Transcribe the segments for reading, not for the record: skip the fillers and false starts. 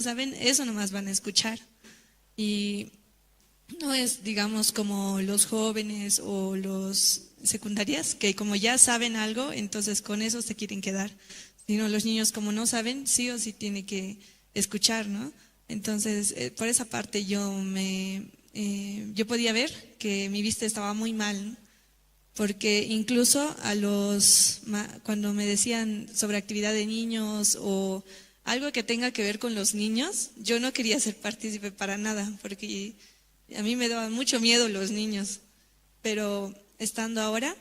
Saben, eso nomás van a escuchar. Y no es, digamos, como los jóvenes o los secundarias, que como ya saben algo, entonces con eso se quieren quedar. Sino los niños como no saben, sí o sí tienen que escuchar, ¿no? Entonces, por esa parte yo podía ver que mi vista estaba muy mal, ¿no? Porque incluso cuando me decían sobre actividad de niños o algo que tenga que ver con los niños, yo no quería ser partícipe para nada, porque a mí me daban mucho miedo los niños. Pero estando ahora,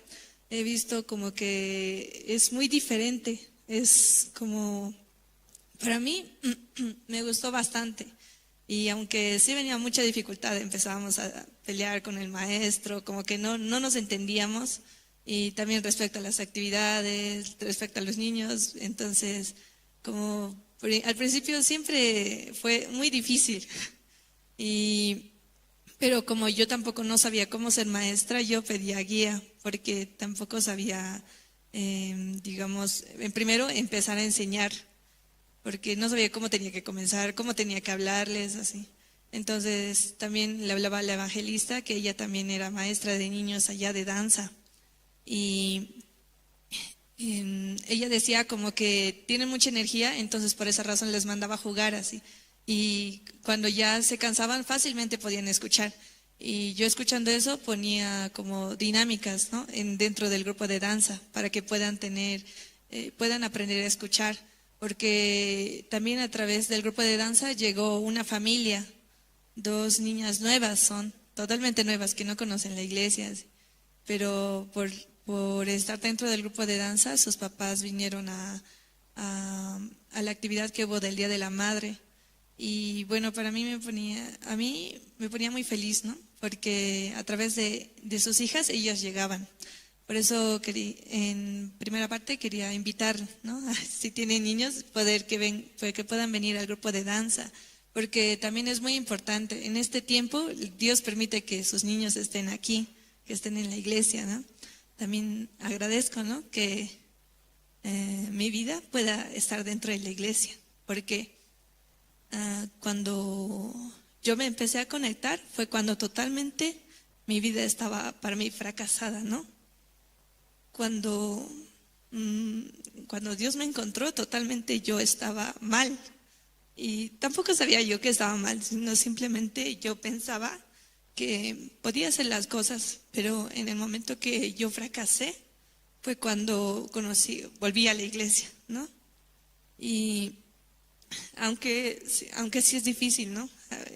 he visto como que es muy diferente. Es como, para mí, me gustó bastante. Y aunque sí venía mucha dificultad, empezábamos a pelear con el maestro, como que no nos entendíamos. Y también respecto a las actividades, respecto a los niños, entonces, como al principio siempre fue muy difícil. Pero como yo tampoco no sabía cómo ser maestra, yo pedía guía, porque tampoco sabía, digamos, en primero empezar a enseñar, porque no sabía cómo tenía que comenzar, cómo tenía que hablarles, así. Entonces también le hablaba a la evangelista, que ella también era maestra de niños allá de danza. Y ella decía como que tienen mucha energía, entonces por esa razón les mandaba jugar así. Y cuando ya se cansaban, fácilmente podían escuchar. Y yo escuchando eso ponía como dinámicas, ¿no? Dentro del grupo de danza, para que puedan aprender a escuchar. Porque también a través del grupo de danza llegó una familia, 2 niñas nuevas, son totalmente nuevas, que no conocen la iglesia, así. Pero por estar dentro del grupo de danza, sus papás vinieron a la actividad que hubo del Día de la Madre. Y bueno, para mí me ponía, a mí me ponía muy feliz, ¿no? Porque a través de sus hijas ellas llegaban. Por eso en primera parte quería invitar, ¿no? Si tienen niños, poder que ven, que puedan venir al grupo de danza, porque también es muy importante. En este tiempo Dios permite que sus niños estén aquí, que estén en la iglesia, ¿no? También agradezco, ¿no? Que mi vida pueda estar dentro de la iglesia, porque cuando yo me empecé a conectar fue cuando totalmente mi vida estaba para mí fracasada, ¿no? Cuando Dios me encontró, totalmente yo estaba mal. Y tampoco sabía yo que estaba mal, sino simplemente yo pensaba que podía hacer las cosas, pero en el momento que yo fracasé fue cuando volví a la iglesia, ¿no? Y aunque sí es difícil, ¿no?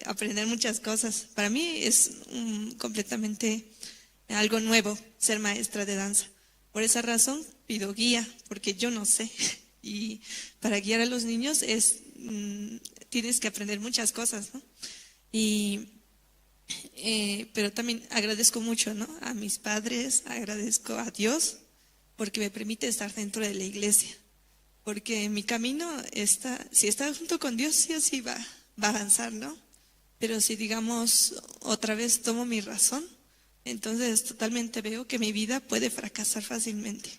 Aprender muchas cosas. Para mí es completamente algo nuevo ser maestra de danza. Por esa razón pido guía, porque yo no sé. Y para guiar a los niños tienes que aprender muchas cosas, ¿no? Pero también agradezco mucho, ¿no? A mis padres, agradezco a Dios, porque me permite estar dentro de la iglesia. Porque mi camino está, si está junto con Dios, sí o sí va a avanzar, ¿no? Pero si, digamos, otra vez tomo mi razón, entonces totalmente veo que mi vida puede fracasar fácilmente.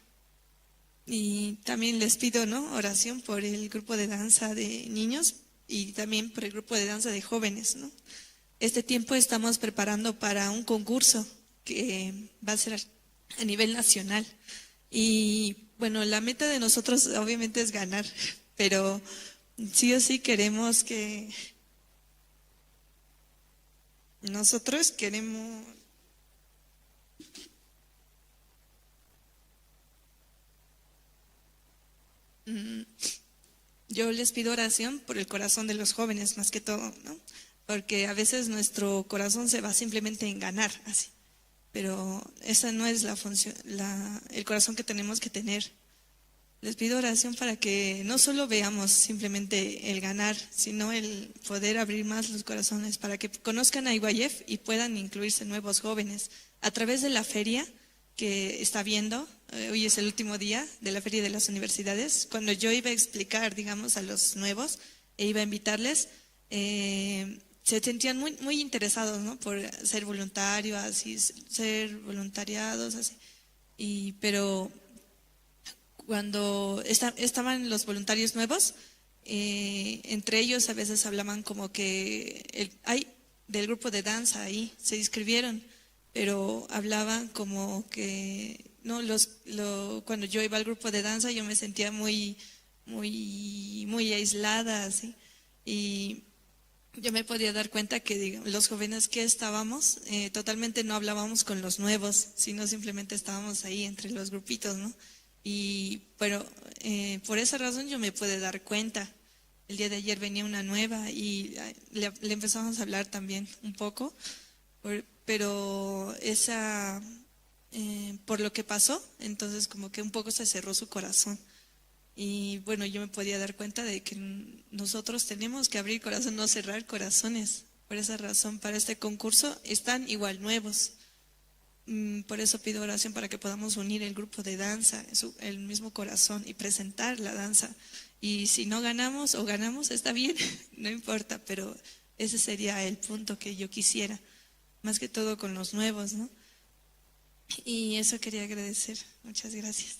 Y también les pido, ¿no?, oración por el grupo de danza de niños y también por el grupo de danza de jóvenes, ¿no? Este tiempo estamos preparando para un concurso que va a ser a nivel nacional. Y bueno, la meta de nosotros obviamente es ganar, pero sí o sí queremos que nosotros queremos yo les pido oración por el corazón de los jóvenes más que todo, ¿no? Porque a veces nuestro corazón se va simplemente en ganar, así. Pero esa no es la función, el corazón que tenemos que tener. Les pido oración para que no solo veamos simplemente el ganar, sino el poder abrir más los corazones, para que conozcan a IYF y puedan incluirse nuevos jóvenes. A través de la feria que está viendo, hoy es el último día de la Feria de las Universidades, cuando yo iba a explicar, digamos, a los nuevos e iba a invitarles, se sentían muy, muy interesados, ¿no? Por ser voluntarios, así, ser voluntariados, así. Pero cuando estaban los voluntarios nuevos, Entre ellos a veces hablaban como que hay del grupo de danza ahí, se inscribieron, pero hablaban como que, no, cuando yo iba al grupo de danza yo me sentía muy, muy, muy aislada, ¿sí? Y yo me podía dar cuenta que, digamos, los jóvenes que estábamos, totalmente no hablábamos con los nuevos, sino simplemente estábamos ahí entre los grupitos, ¿no? Y pero por esa razón yo me pude dar cuenta. El día de ayer venía una nueva y le empezamos a hablar también un poco, pero esa, por lo que pasó, entonces como que un poco se cerró su corazón. Y bueno, yo me podía dar cuenta de que nosotros tenemos que abrir corazón, no cerrar corazones. Por esa razón, para este concurso están igual nuevos. Por eso pido oración para que podamos unir el grupo de danza, el mismo corazón, y presentar la danza. Y si no ganamos o ganamos, está bien, no importa, pero ese sería el punto que yo quisiera, más que todo con los nuevos, ¿no? Y eso quería agradecer. Muchas gracias.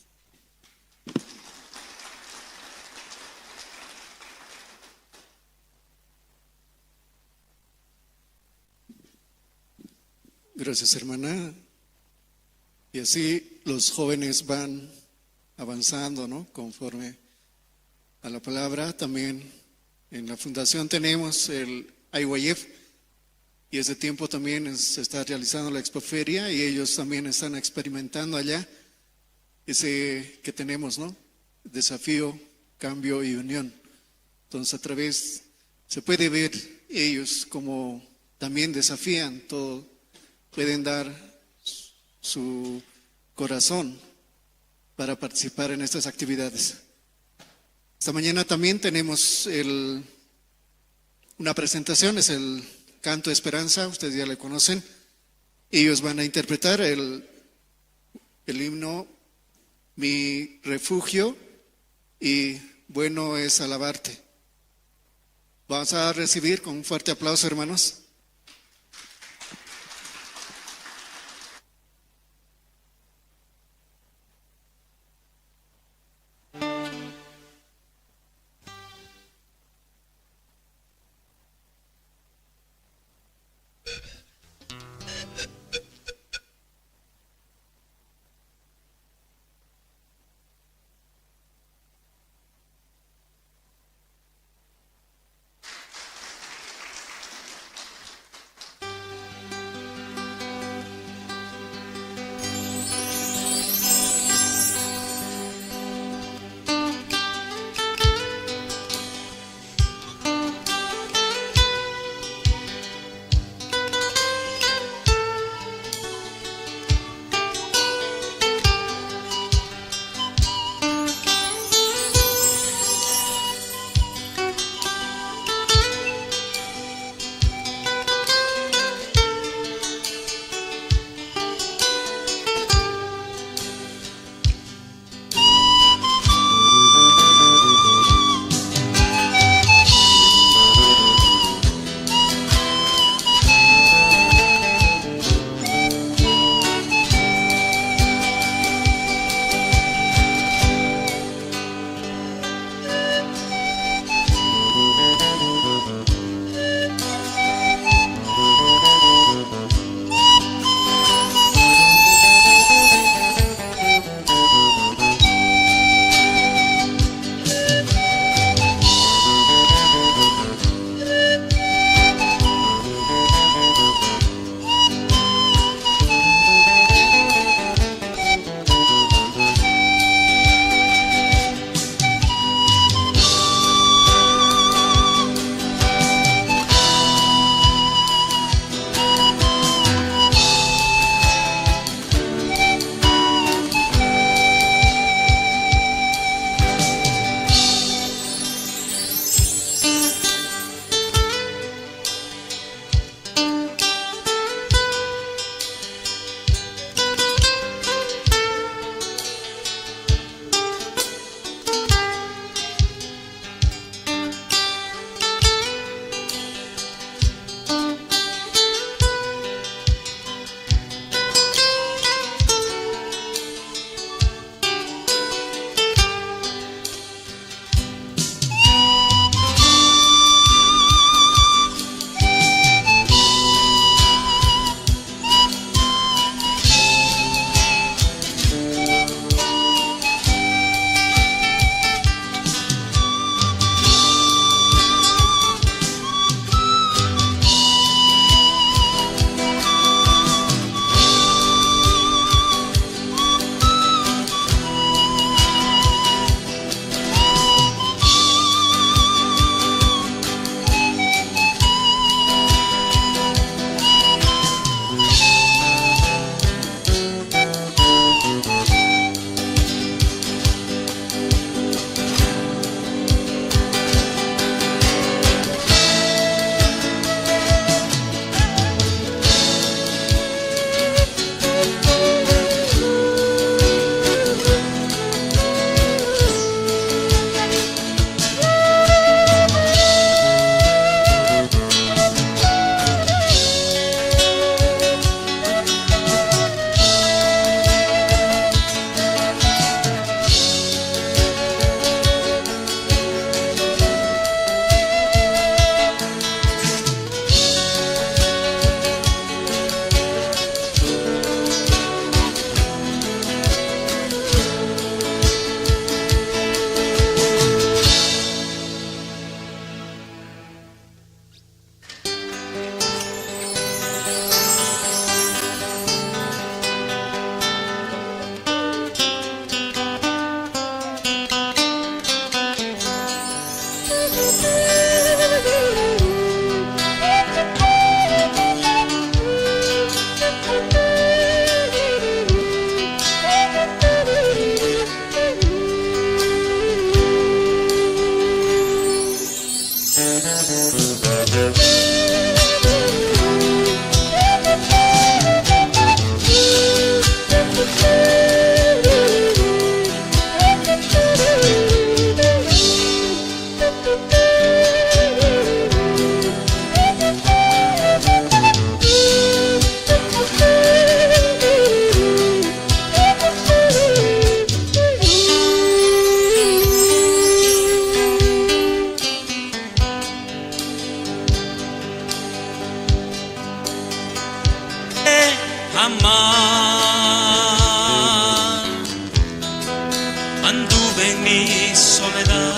Gracias, hermana. Y así los jóvenes van avanzando, ¿no? Conforme a la palabra. También en la fundación tenemos el IYF, y ese tiempo también se está realizando la expoferia y ellos también están experimentando allá ese que tenemos, ¿no? Desafío, cambio y unión. Entonces a través se puede ver ellos como también desafían todo, pueden dar su corazón para participar en estas actividades. Esta mañana también tenemos una presentación, es el Canto de Esperanza, ustedes ya le conocen. Ellos van a interpretar el himno Mi Refugio y Bueno es Alabarte. Vamos a recibir con un fuerte aplauso, hermanos. Amar. Anduve en mi soledad,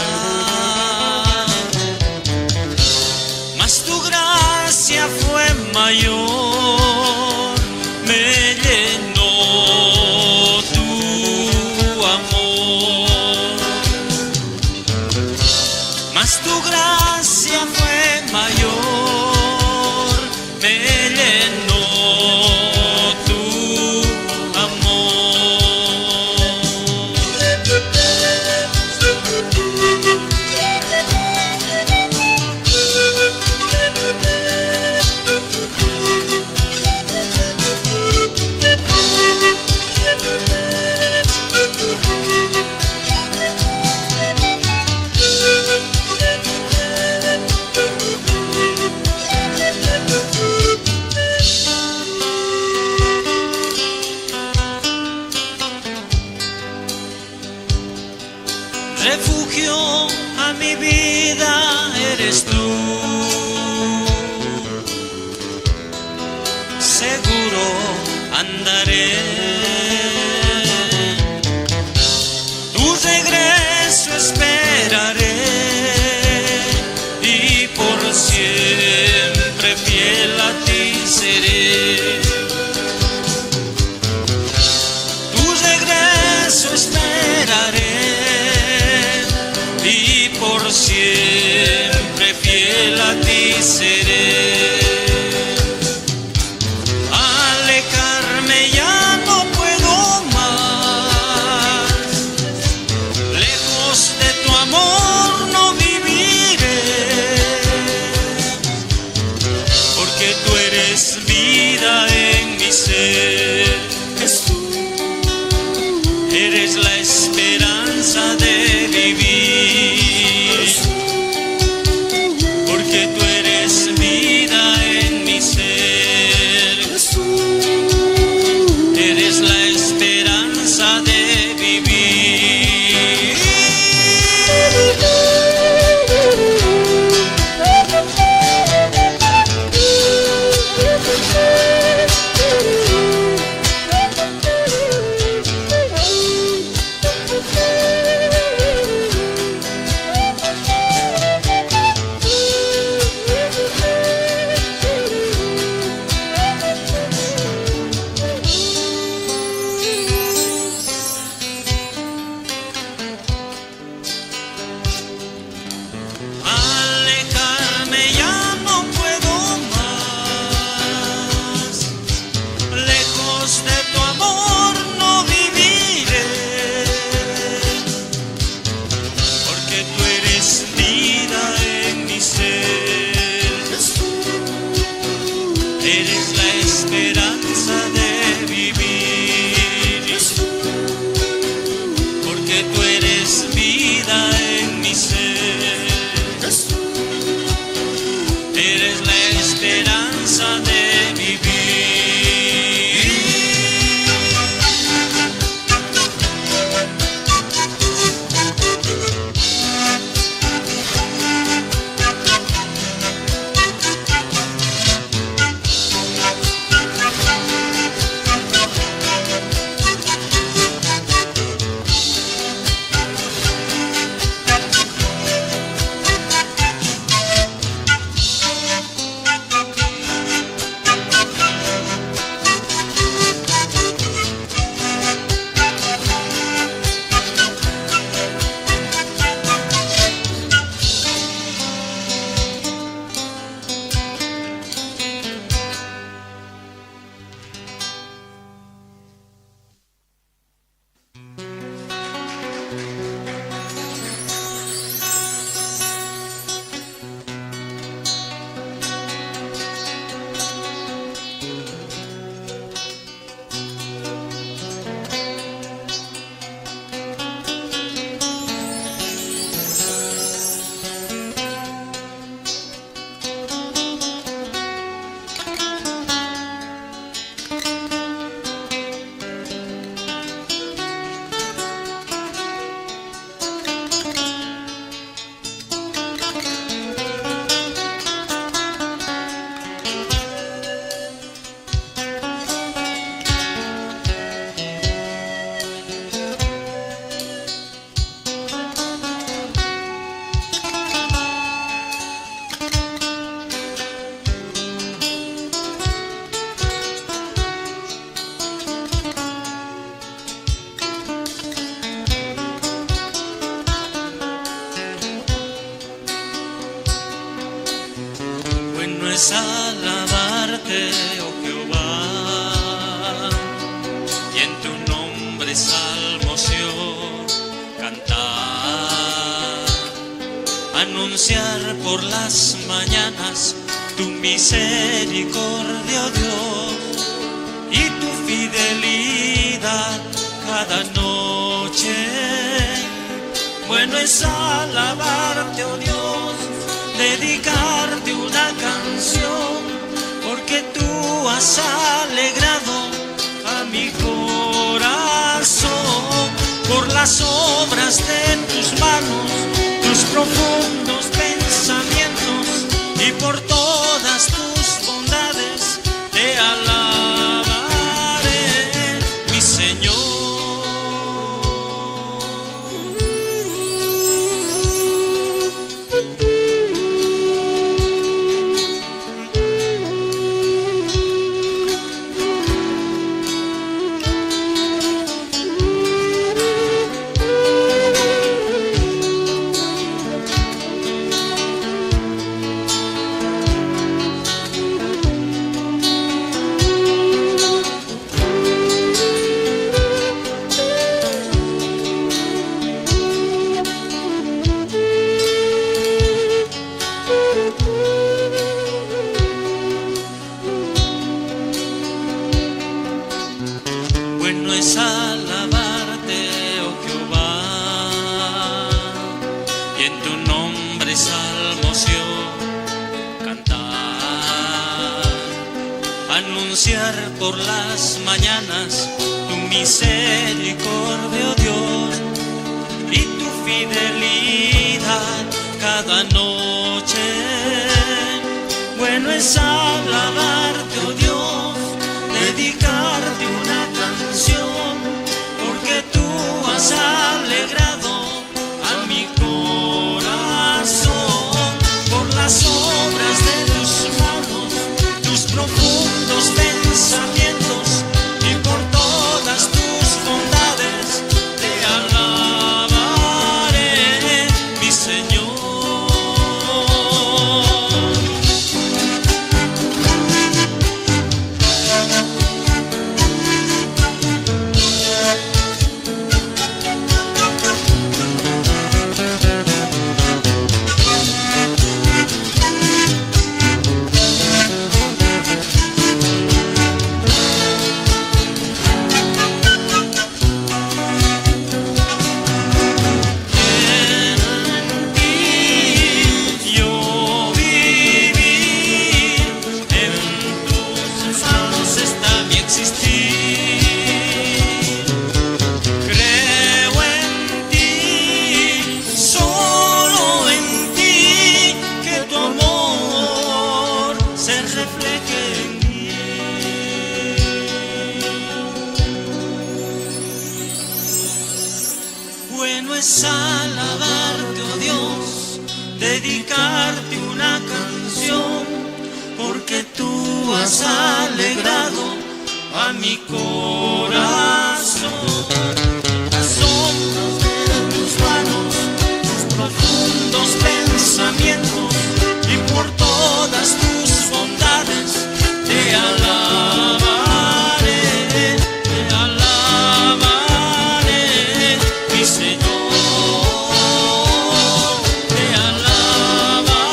mas tu gracia fue mayor, me llenó tu amor. Mas tu gracia fue mayor, me llenó tu amor. Refugio a mi vida eres tú. Seguro andaré. Tu regreso esperaré y por siempre fiel a ti seré. Tu regreso esperaré y por siempre fiel a ti seré. Alejarme ya no puedo más, lejos de tu amor no viviré, porque tú eres vida en mi ser. Jesús, eres la esperanza de vivir, porque tú eres vida. Bueno es alabarte, oh Jehová, y en tu nombre salmos yo cantar, anunciar por las mañanas tu misericordia, oh Dios, y tu fidelidad cada noche. Bueno es alabarte, oh Dios, dedicarte una canción, porque tú has alegrado a mi corazón por las obras de tus manos, tus profundos pensamientos, y por todas tus bondades te alabaré, mi Señor. Bueno es alabarte, oh Jehová, y en tu nombre salmos yo cantar, anunciar por las mañanas tu misericordia, oh Dios, y tu fidelidad cada noche. Bueno es alabarte, oh Dios, dedicarte una canción, porque tú has alegrado a mi corazón por las obras de tus manos, tus profundos pensamientos, y por todas tus bondades te alabaré, mi Señor. En ti yo vivir, en tus manos está mi existir. Creo en ti, solo en ti, que tu amor se refleje en mí. Bueno es alabarte, oh Dios, dedicarte una canción, porque tú has alegrado a mi corazón. Las sombras de tus manos, tus profundos pensamientos, y por todas tus bondades te alabaré, te alabaré, mi Señor. Te alabaré,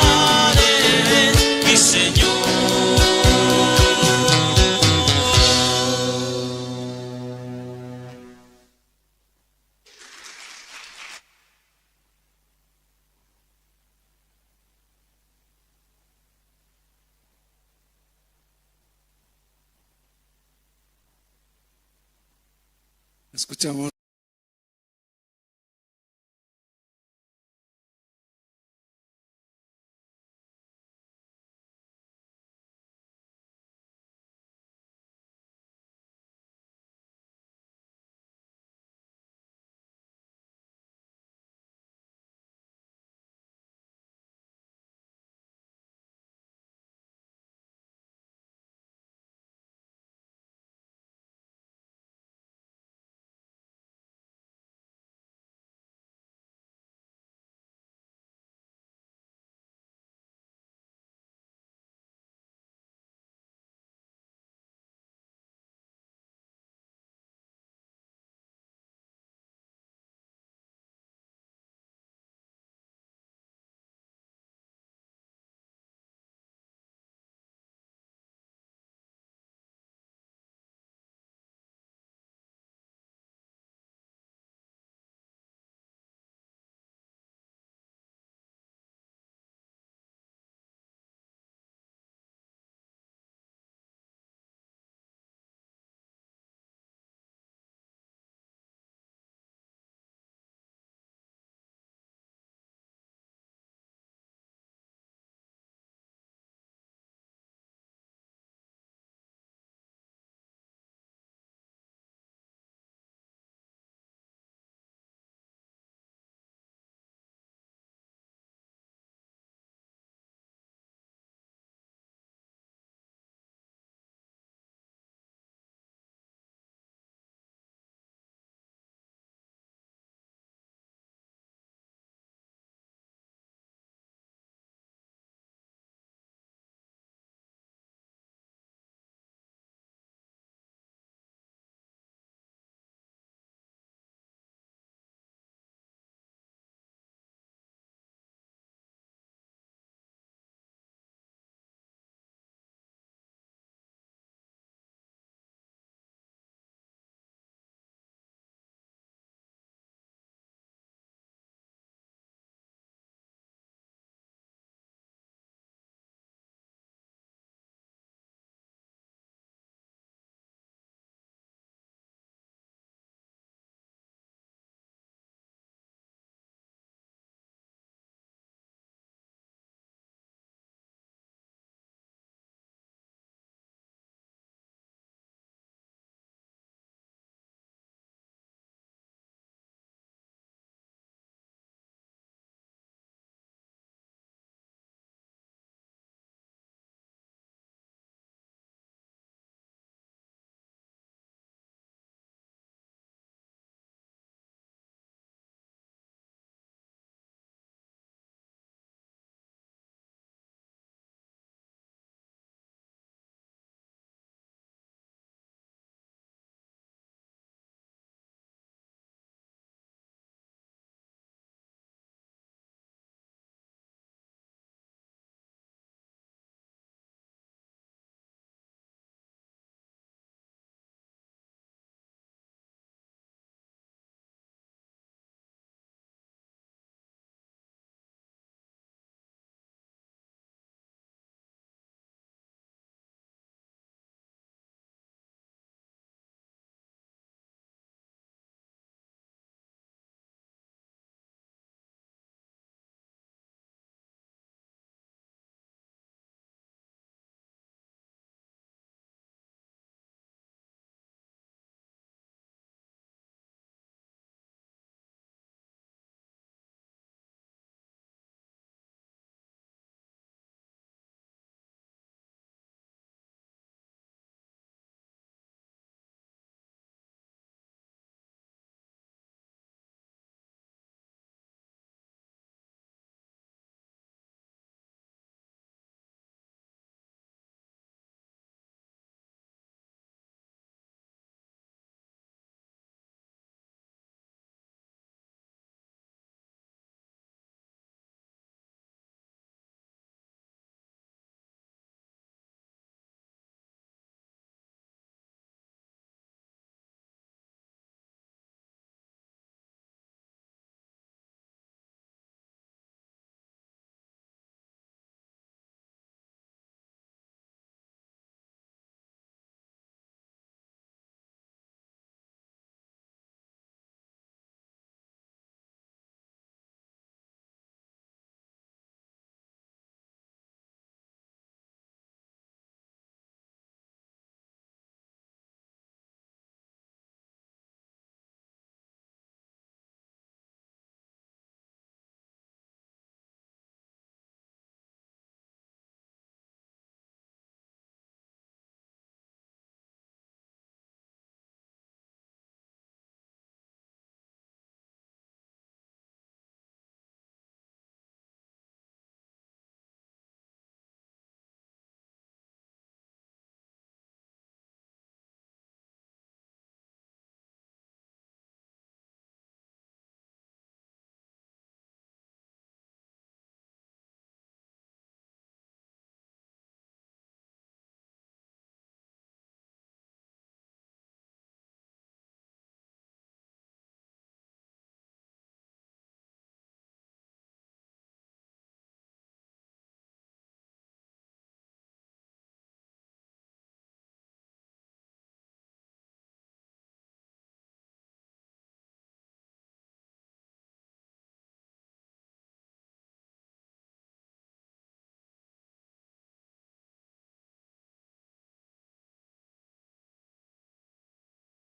mi Señor. Escuchamos.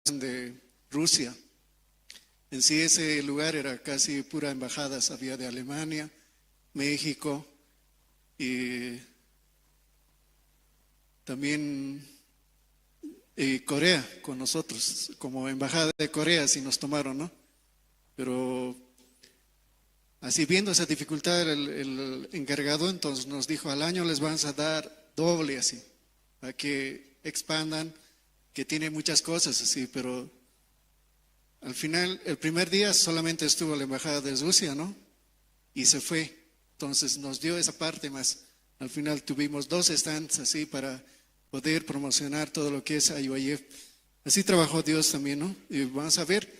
De Rusia. En sí ese lugar era casi pura embajadas, había de Alemania, México y también Corea con nosotros, como embajada de Corea, si nos tomaron, ¿no? Pero así viendo esa dificultad, el encargado entonces nos dijo, al año les vamos a dar doble así, para que expandan, que tiene muchas cosas así, pero al final, el primer día solamente estuvo la embajada de Rusia, ¿no? Y se fue. Entonces nos dio esa parte más. Al final tuvimos dos stands así para poder promocionar todo lo que es IYF. Así trabajó Dios también, ¿no? Y vamos a ver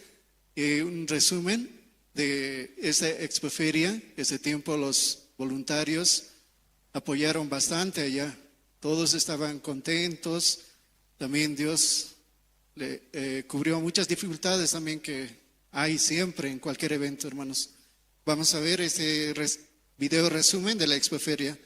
un resumen de esa expoferia. Ese tiempo los voluntarios apoyaron bastante allá. Todos estaban contentos. También Dios le cubrió muchas dificultades también que hay siempre en cualquier evento, hermanos. Vamos a ver este video resumen de la expoferia.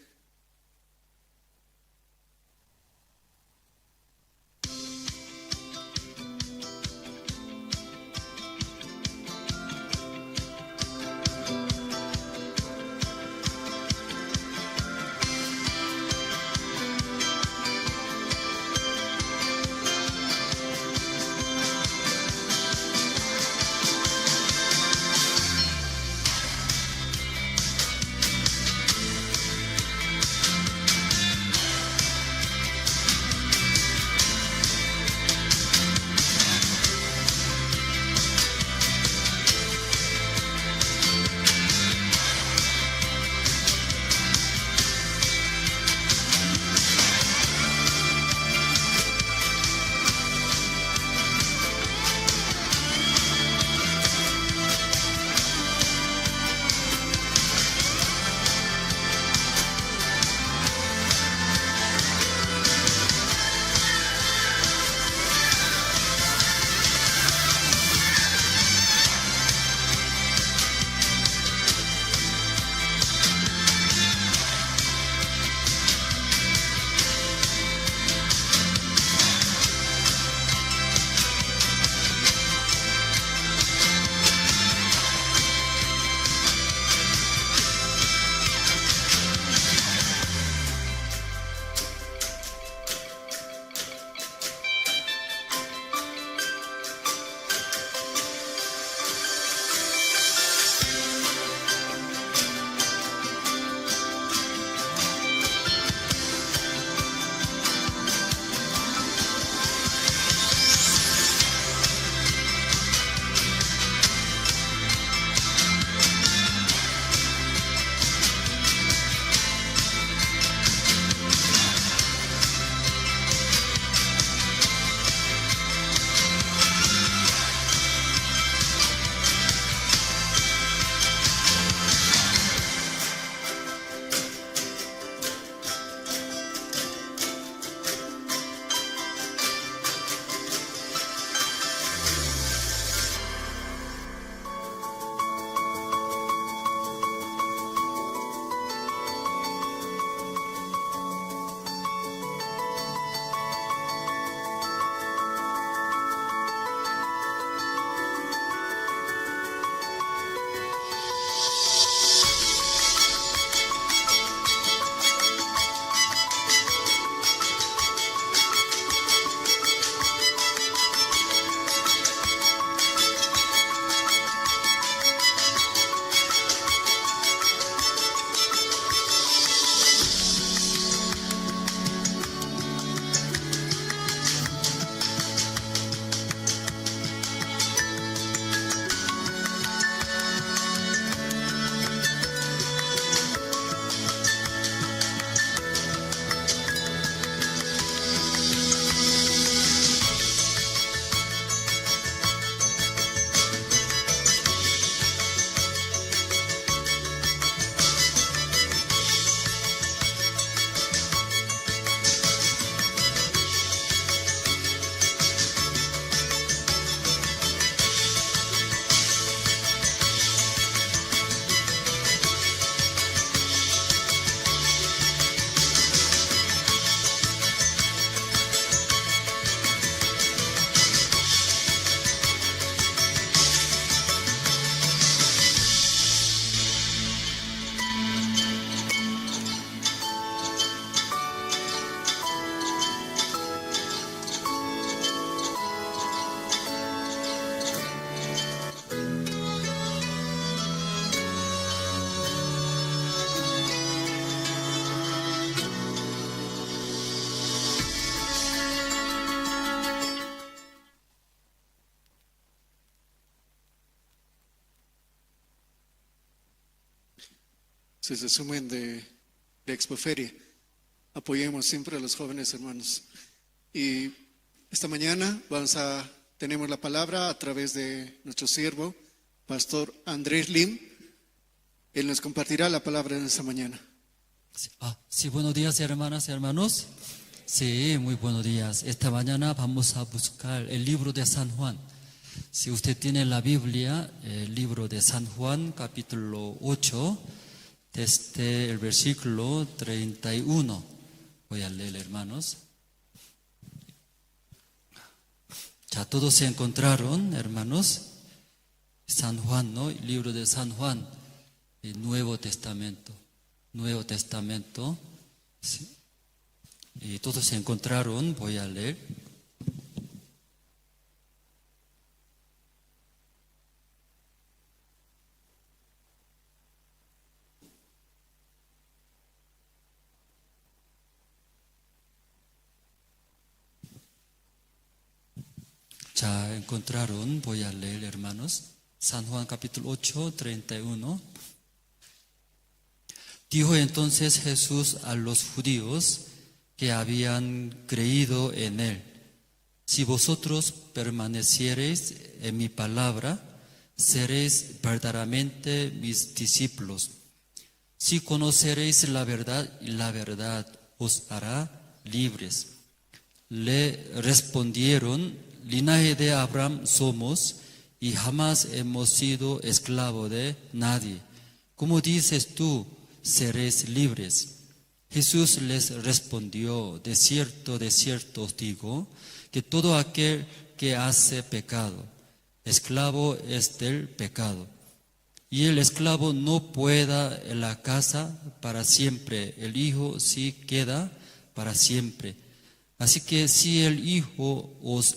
Es el resumen de la Expoferia. Apoyemos siempre a los jóvenes hermanos. Y esta mañana tenemos la palabra a través de nuestro siervo, Pastor Andrés Lim. Él nos compartirá la palabra en esta mañana. Sí, buenos días, hermanas y hermanos. Sí, muy buenos días. Esta mañana vamos a buscar el libro de San Juan. Si usted tiene la Biblia, el libro de San Juan, capítulo 8, desde el versículo 31. Voy a leer, hermanos. Ya todos se encontraron, hermanos. San Juan, ¿no? El libro de San Juan, el Nuevo Testamento. Nuevo Testamento. Sí. Y todos se encontraron, voy a leer. Ya encontraron, voy a leer, hermanos. San Juan capítulo 8, 31. Dijo entonces Jesús a los judíos que habían creído en él: si vosotros permaneciereis en mi palabra, seréis verdaderamente mis discípulos. Si conoceréis la verdad, y la verdad os hará libres. Le respondieron: linaje de Abraham somos y jamás hemos sido esclavos de nadie. ¿Cómo dices tú, seréis libres? Jesús les respondió: de cierto, de cierto os digo, que todo aquel que hace pecado, esclavo es del pecado. Y el esclavo no pueda en la casa para siempre, el Hijo sí queda para siempre. Así que si el Hijo os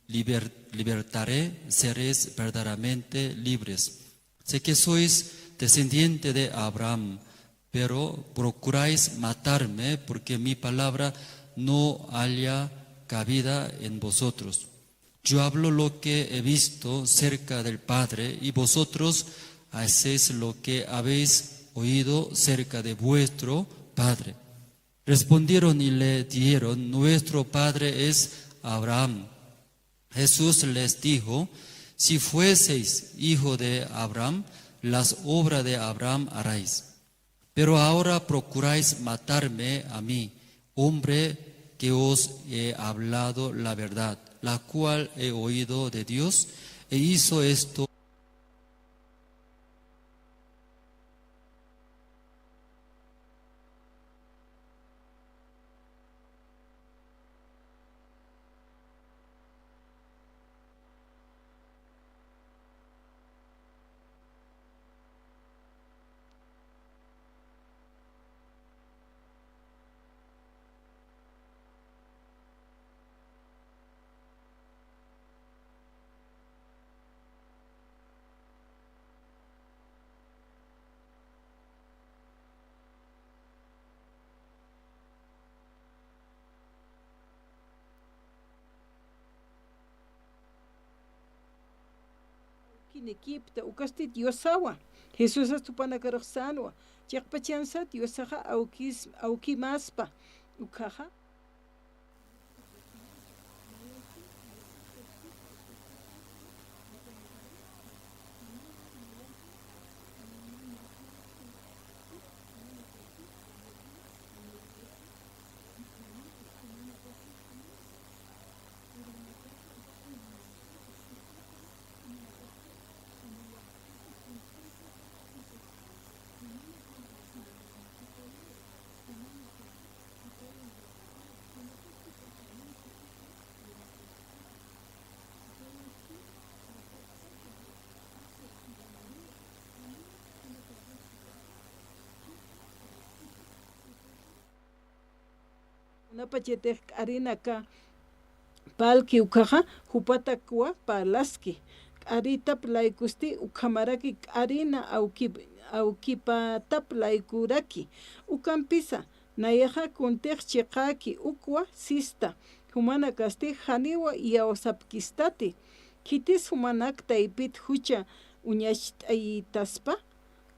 libertaré, seréis verdaderamente libres. Sé que sois descendiente de Abraham, pero procuráis matarme porque mi palabra no halla cabida en vosotros. Yo hablo lo que he visto cerca del Padre, y vosotros hacéis lo que habéis oído cerca de vuestro Padre. Respondieron y le dijeron: nuestro Padre es Abraham. Jesús les dijo: si fueseis hijo de Abraham, las obras de Abraham haréis. Pero ahora procuráis matarme a mí, hombre que os he hablado la verdad, la cual he oído de Dios, e hizo esto. Kinekipta ukasti Diosawa Jesús astupanakaraqsanwa chaqpachansa Diosaqa awkis awkimaspa ukaja. Napachetek arinaka palki ukaja jupatakua palaski arita playkusti ukamaraki arina aukipa taplaykuraki ukampisa nayaja kuntek chiqaki ukwa sista humana kasti janiwa yaosapkistati kitis humanakta ipit hucha uñachtaytaspa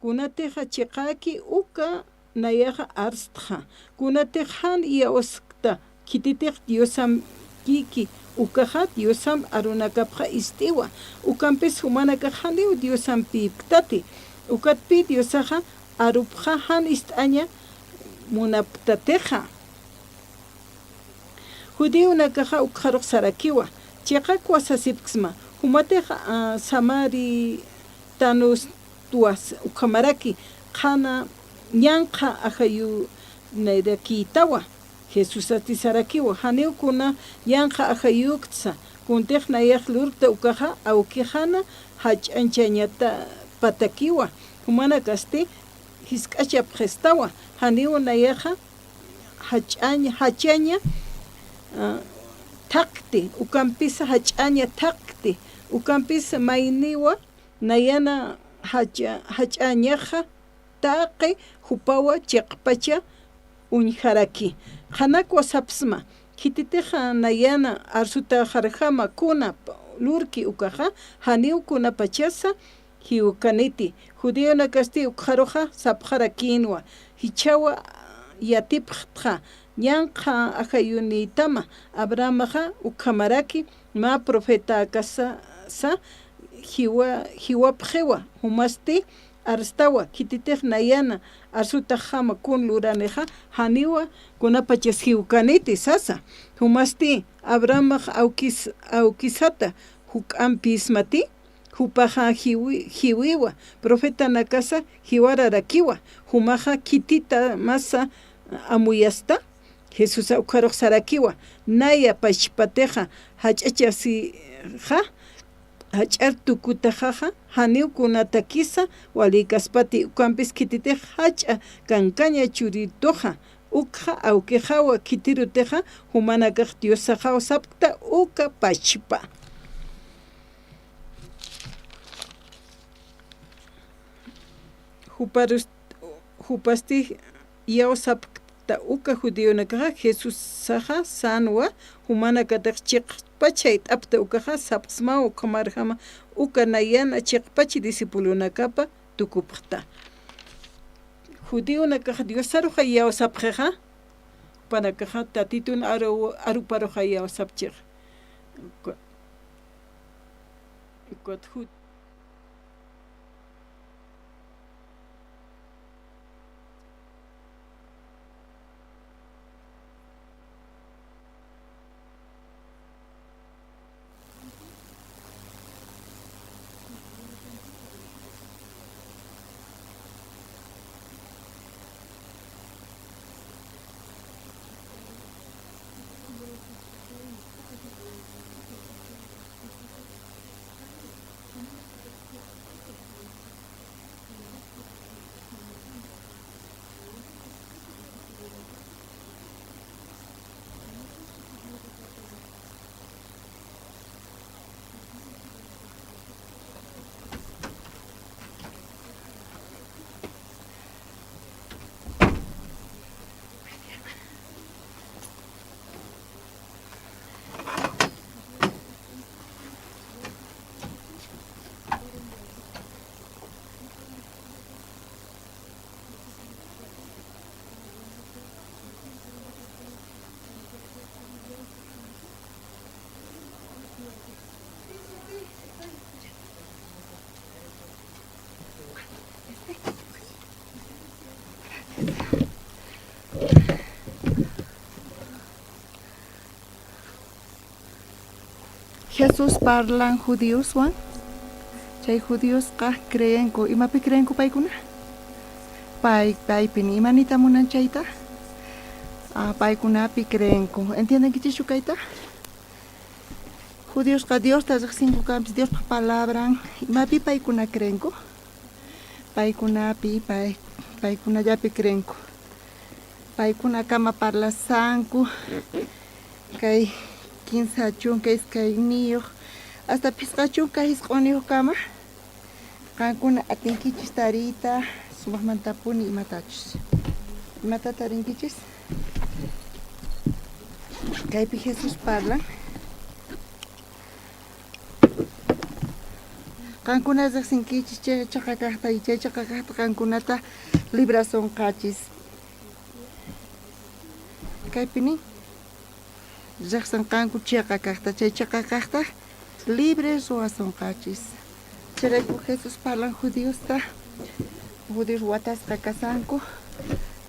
Kunateja chiqaki uka nayaqa arstja. Kunatejan iaoskta kititeq Diosam kiki ukaja Diosam arunakapja istiwa. Ukampis humanakajaniw Diosam piptati. Ukatpi Diosaja arupja han ist'aña munaptateja. Judiunakaja ukjaruq sarakiwa. Chiqakwa sasipksma. Humateja samaritanos tuas ukhamaraki qhana ñanqa ajayu nayrakiytawa. Jesus atisarakiwa haniwkuna yanqa ajayuktsa kuntiq nayaq lurkta ukaja awkijana hach'anchañata patakiwa humana kasti hisk'acha pqestawa haniw nayaqa hach'aña hachaña thaqti ukampisa hach'aña thaqti ukampisa mayniwa nayana hach'añaqa taqi hupawa chiqpacha uñjaraki qhanakwa sapsma kititeja nayana arsuta jarjama kuna lurki ukaja haniw kuna pachasa hiukaniti judiona kasti ukjaroja sapjara quinua hichawa yatipjtja ñanqa ajayunitama Abrahamaja ukhamaraki ma profeta kasa sa hiwa hiwapjewa humasti arstawa kititej nayana arsuta jama kun luraneja haniwa kunapachas hiukaniti sasa humasti Abrahamaj awkis awkisata huk'ampismati hupaja hiwiwa profeta nakasa hiwararakiwa humaja kitita masa amuyasta Jesus ukharuq sarakiwa naya pachpateja hach'achasija hach'ar tukutajaja haniwkunata kisa walikaspati ukampis kititeja hach'a kankaña churituja ukja awkijawa kitiruteja humanakaq Diosajaw sapta uka pachpa. Hupasti yaw sapta uka judionakaja Jesusaja sanwa humanakataq chiqpachay t'apta ukaja sapsma ukamarjama uka nayana chiqpachi discipulunakapa tukupqta. Judionakaja Diosaruja yaw sapqeja panakaja tatitun aru aruparuja yaw sapchiq. Jesús parlan judíoswan chay judiosqa creenku imapi creenku paykuna pay paypi imanita munan chayta paykunapi creenku entiendenkichischu kayta judiosqa Diosta riqsinku kanpis Diospa palabran imapi paykuna creenku paykunapi paykunallapi creenku paykunakama parlasanku kay kinsa chunka iskayniyuq hasta phisqa chunka hisq'uniyuq kama qankuna atinkichis tariyta sumaqmantapuni imatachus imata tarinkichis kaypi Jesús parlan. Qankuna rejsinkichis chay cheqa kajta y chay cheqa kajta qankunata librasonqachis. Kaypi nin, rejsenqanku cheqa kajta, chay cheqa kajtaj libre ruwasonqachis. Chayrayku Jesús parlan judiosta, judíos watasqa kasanku,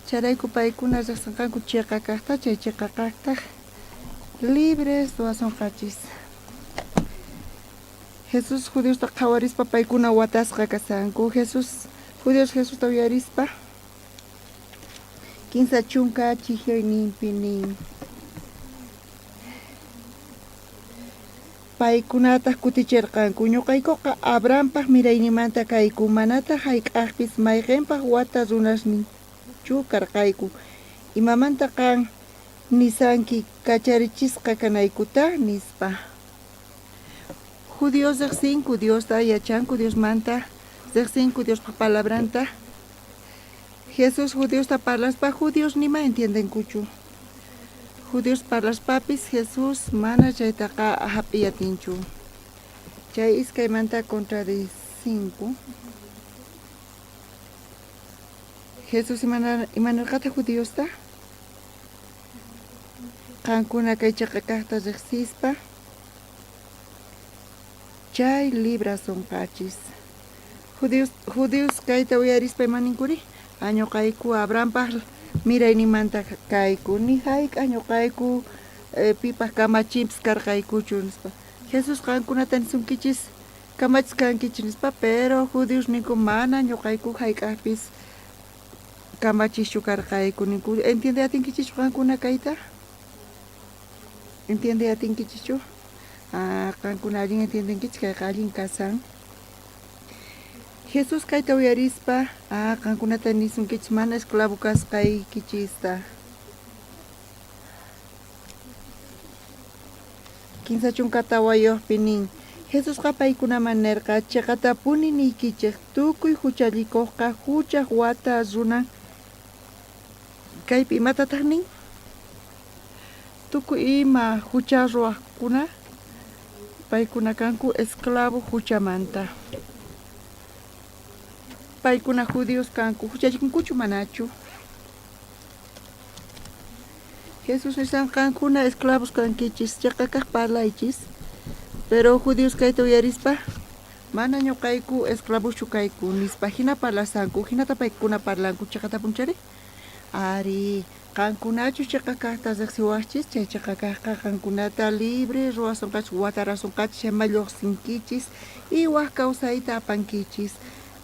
chayrayku paykuna rejsenqanku cheqa kajta, chay cheqa kajtaj libres ruwasonqachis. Jesús judiosta qhawarispa paykuna watasqa kasanku. Jesús judíos Jesusta uyarispa 30 chijyayninpi nin. Paykunataj kuticherqanku, Ñoqaykoqa Abrahampaj miraynimanta kayku, manataj jayk'ajpis mayqenpaj wata runasninchu karqayku. Imamanta qan nisanki kacharichisqa kanaykuta? nispa. Judíos rejsinku Diosta, yachanku Diosmanta, rejsinku Diospa palabranta. Jesús judiosta parlaspa judíos nima entiendenkuchu. Judíos parlaspapis Jesús mana chaytaqa jap'iy atinchu. Chay iskaymanta contradicinku. Jesús imanarqataj judiosta? Qankuna kay cheqa kajta rejsispa chay librasonqachis. Judíos, judíos kayta uyarispa ima ninkuri? Ah, ñoqayku Abrahampaj miraynimanta kayku, ni jayk'aj ñoqayku pipaj kamachinpis karqaykuchu, nispa. Jesús qankunata nisunkichis, kamachis kankichis, nispa, pero judíos ninku mana ñoqayku jayk'ajpis kamachischu karqayku, ninku. Entiende atinkichischu qankuna kayta? Entiende atinkichischu? Ah, qankuna allin entiendenkichis, kayqa allin kasan. Jesús kayta uyarispa, ah, qankunata nisunkichis mana esclavo kasqaykichista. 34yojpi nin, Jesusqa paykunaman nerqa, Cheqatapuni niykichej, tukuy juchallikojqa juchaj wata runan. Kaypi imatataj nin? Tukuy ima jucha ruwajkuna paykuna kanku esclavo juchamanta. Paykuna judíos kanku, juchallikunkuchu manachu? Jesús nisan qankuna esclavos kankichis, cheqa kaj parlaychis. Pero judíos kayta uyarispa, mana ñoqayku esclavoschu kayku nispa jina parlasanku, jinata paykuna parlanku, cheqatapunchari? Ari, qankunachus cheqa kajta rejsiwajchis, chay cheqa kajqa qankunata libre ruwasonqachis, watarasonqachis, chayman llojsinkichis y waj kawsayta apankichis.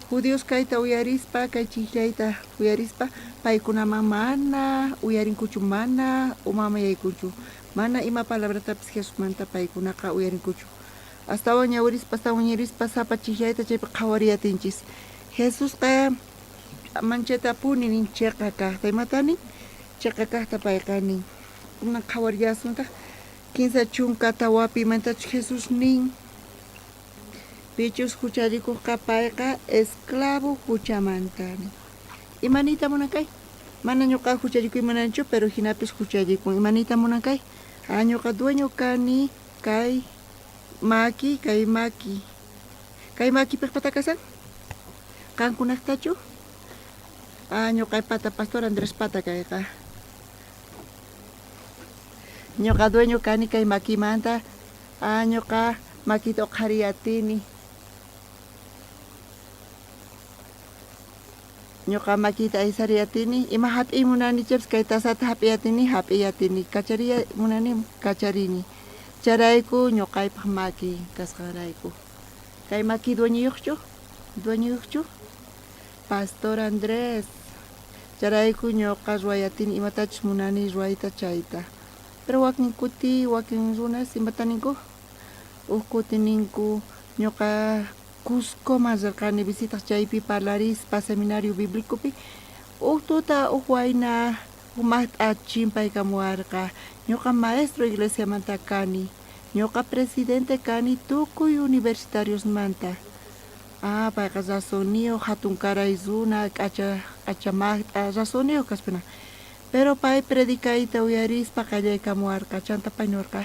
Judíos kayta uyarispa, kay chijllayta uyarispa, paykunaman mana uyarinkuchu, mana umaman yaykunchu, mana ima palabratapis Jesusmanta paykunaqa uyarinkuchu. Astawan ñawirispa, astawan ñirispa, sapa chijllayta chaypi qhawariyatinchis. Jesusqa manchaytapuni nin cheqa kajta. Imata nin? Cheqa kajta payqa nin. Kunan qhawarillasuntaj 34pi imantachus Jesús nin. Pichus juchallikojqa payqa esclavo juchamanta nin. Ima niyta munan kay? Mana ñoqa juchallikuy munanchu, pero jinapis juchallikun. Ima niyta munan kay? Ah, ñoqa dueño kani kay maki, kay maki. Kay makipiqpata kasan? Qankunajtachu? Ah, ñoqaypata, pastor Andrespata kayqa. Ñoqa dueño kani kay makimanta. Ah, ñoqa makita uqhariy atini. Ñoqa makita aysariy atini. Ima jap'iy munani chaypis kay tasata jap'iy atini, jap'iy atini. Kachariy munani, kacharini. Chayrayku ñoqaypaj maki kasqanrayku. Kay maki dueñoyojchu? Dueñoyojchu? Pastor Andrés. Chayrayku ñoqa ruway atini imatachus munani ruwayta chayta. Pero wakin kuti, wakin runas imata ninku? Uj kuti ninku, ñoqa Cuscoman rirqani visitaj chaypi parlarispa seminario biblicopi. Uj tuta uj wayna uj majt'a chimpaykamuwarqa. Ñoqa maestro iglesiamanta kani. Ñoqa presidente kani tukuy universitariosmanta. Ah, payqa razonniyoj, jatunkaray runa, k'acha, k'acha majt'a, razonniyoj kaspina. Pero pay predicayta uyarispa qallaykamuwarqa. Chanta pay niwarqa,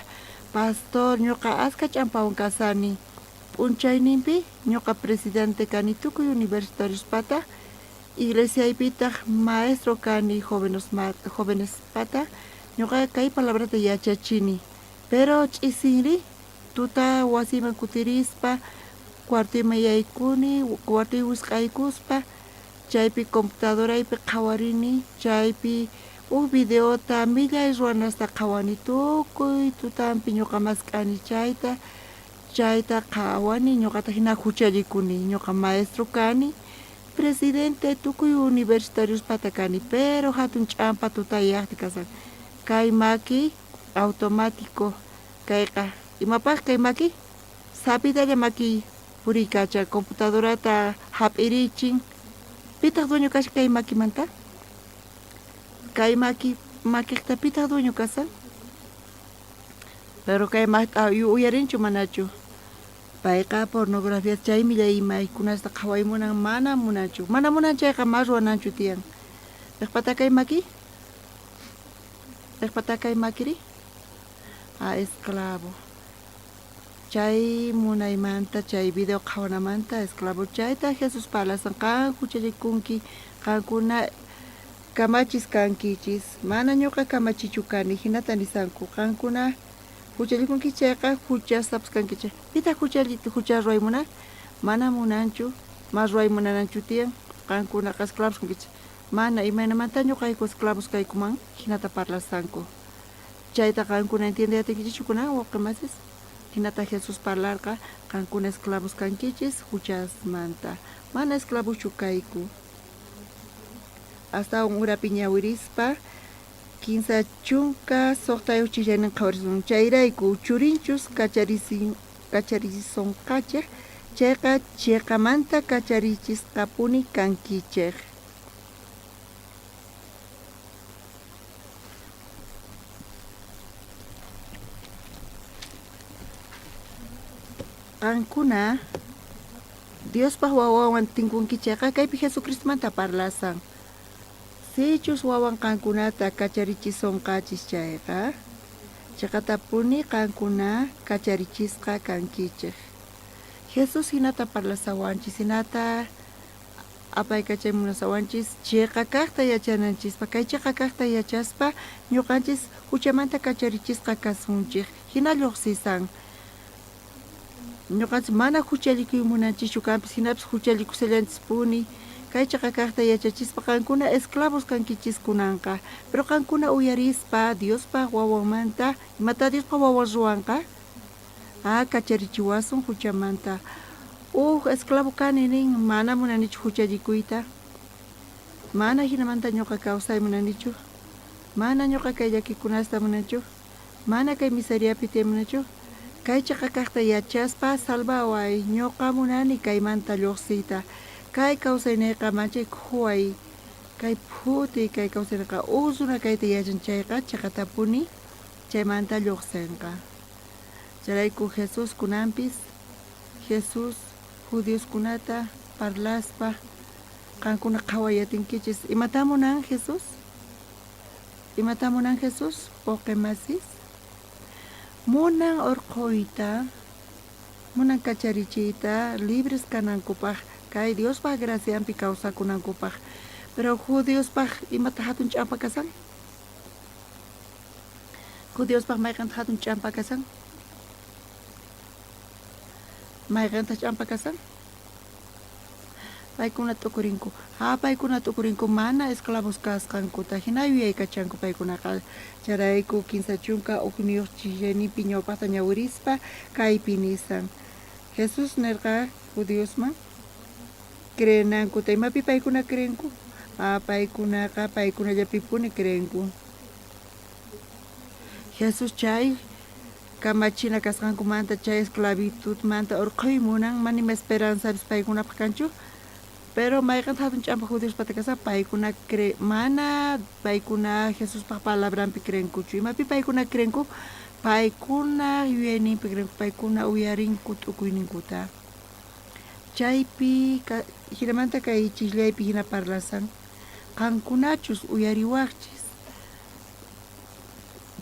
Pastor, ñoqa askha ch'ampawan kasani. P'unchayninpi ñuqa presidente kani tukuy universitariospata, iglesiaypitaq maestro kani jovenespata, ñuqa kay palabrata yachachini. Pero ch'isinri tuta wasiyman kutirispa cuartoyman yaykuni, cuartoy wisq'aykuspa chaypi computadoraypi qhawarini, chaypi uj videota millay ruwanasta qhawani tukuy tutanpi ñuqa mask'ani chayta, chayta qhawani ñuqata jina juchallikuni, ñuqa maestro kani, presidente tukuy universitariospata kani, pero jatun ch'ampa tutayaqti kasan. Kay maki automático kayqa, imapaj kay maki? Sapitalla maki puriykacha, computadorata jap'irichin. Pitaq dueño kashan kay makimanta? Kay maki makiqta pitaq dueño kasan? Pero kay maqt'a uyarinchu manachu? Payqa pornografía chay millay imaykunasta qhaway munan, mana munanchu. Mana munan chayqa ma ruwananchu tiyan. Piqpata kay maki? Piqpata kay makiri? A esclavo. Chay munaymanta, chay video qhawanamanta esclavo chayta Jesús parlasan, qan juchallikunki, qankuna kamachis kankichis, mana ñuqa kamachichu kani, jinata nisanku, qankuna juchallikunki chayqa juchasapas kankichis. Pitaq jucha ruway munan? Mana munanchu, ma ruway munananchu tiyan, qankunaqa esclavos kankichis. Mana, imaynamanta ñuqayku esclavos kaykuman? Jinata parlasanku. Chayta qankuna entiendey atinkichischu kunan, wawqe masis? Jinata Jesús parlarqa, qankuna esclavos kankichis juchasmanta. Mana esclavoschu kayku. Astawan urapi ñawirispa, 36 chillaynin qhawarisun. Chayrayku, churinchus kacharisonqachej chayqa, cheqamanta kacharichisqapuni kankichej. Qankuna Diospaj wawanwan tinkunkichejqa, kaypi Jesucristomanta parlasan. Sichus wawan qankunata kacharichisonqachis chayqa, cheqatapuni qankuna kacharichisqa kankichej. Jesús jinata parlasawanchis, jinata apaykachay munasawanchis cheqa kajta yachananchispaj. Kay cheqa kajta yachaspa ñoqanchis juchamanta kacharichisqa kasunchej. Jina llojsisan. Ñoqanchis mana juchallikuy munanchischu kanpis, jinapis juchallikushallanchispuni. Kay cheqa kajta yachachispa qankuna esclavos kankichis kunanqa. Pero qankuna uyarispa Diospaj wawanmanta, imata Diospaj wawan ruwanqa? Ah, kacharichiwasun juchamanta. Uj esclavo kani nin, mana munanichu juchallikuyta. Mana jinamanta ñoqa kawsay munanichu. Mana ñoqa kay llakikunasta munanchu. Mana kay miseriapi tiyay munanchu. Kay cheqa kajta yachaspa salvaway, ñoqa munani kaymanta llojsiyta. Kay kawsayneyqa manchay khuway, kay phutiy kay kawsayneyqa. Uj runa kayta yachan chayqa cheqatapuni chaymanta llojsenqa. Chayrayku Jesús kunanpis, Jesús judioskunata parlaspa qankuna qhaway atinkichis. Imatá munan Jesús? Imatá munan Jesús, wawqe masis? Munan orqhoyta, munan kacharichiyta libres kanankupaj, kay Diospaj gracianpi kawsakunankupaj. Pero judiospaj imata jatun ch'ampa kasan? Judiospaj mayqentaq jatun ch'ampa kasan? Mayqentaq ch'ampa kasan? Paykuna t'ukurinku. Ha, paykuna t'ukurinku mana esclavos kasqankuta. Jina yuyaykachanku paykunaqa. Chayrayku 31 chillayninpi ñawpajta ñawirispa kaypi nisan. Jesús nerqa judiosman creenankuta. Imapi paykuna creenku? Ha, paykunaqa paykunallapipuni creenku. Jesús chay kamachina kasqankumanta, chay esclavitudmanta orqhoy munan, mana ima esperanzapis paykunapaj kanchu. Pero mayqenta jatun ch'ampa judiospata kasqa, paykuna cre mana paykuna Jesuspaj palabranpi creenkuchu. Imapi paykuna creenku? Paykuna yuyayninpi creenku, paykuna uyarinku t'ukuyninkuta. Chaypi jinamanta kay chisllaypi jina parlasan, qankunachus uyariwajchis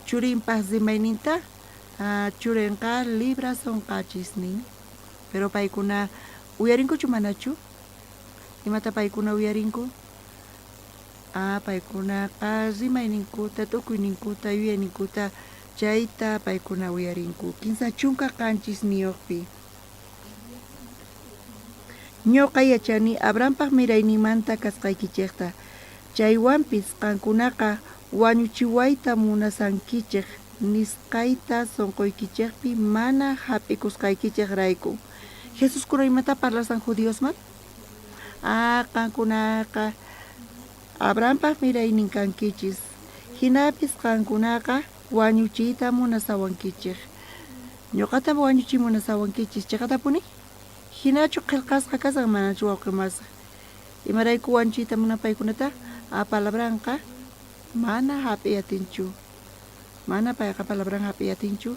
Churinpaj rimayninta, churenqa librasonqachis nin. Pero paykuna uyarinkuchu manachu? Imata paykuna uyarinku? Ah, paykunaqa rimayninkuta, tukuyninkuta, yuyayninkuta chayta paykuna uyarinku. 37-niyojpi. Ñoqa yachani Abrahampaj mirayninmanta kasqaykichejta. Chaywanpis qankunaqa wañuchiwayta munasankichej nisqayta sonqoykichejpi mana jap'ikusqaykichejrayku. Jesús kuna imata parlasan judiosman? Ah, qankunaqa Abrahampaj miraynin kankichis. Jinapis qankunaqa wañuchiyta munasawankichej. Ñoqata wañuchiy munasawankichis, cheqatapuni? Jinachu qhelqasqa kasan manachu wawqe masa? Imarayku wañuchiyta munan paykunata? A palabranqa mana jap'iy atinchu. Mana payqa palabran jap'iy atinchu.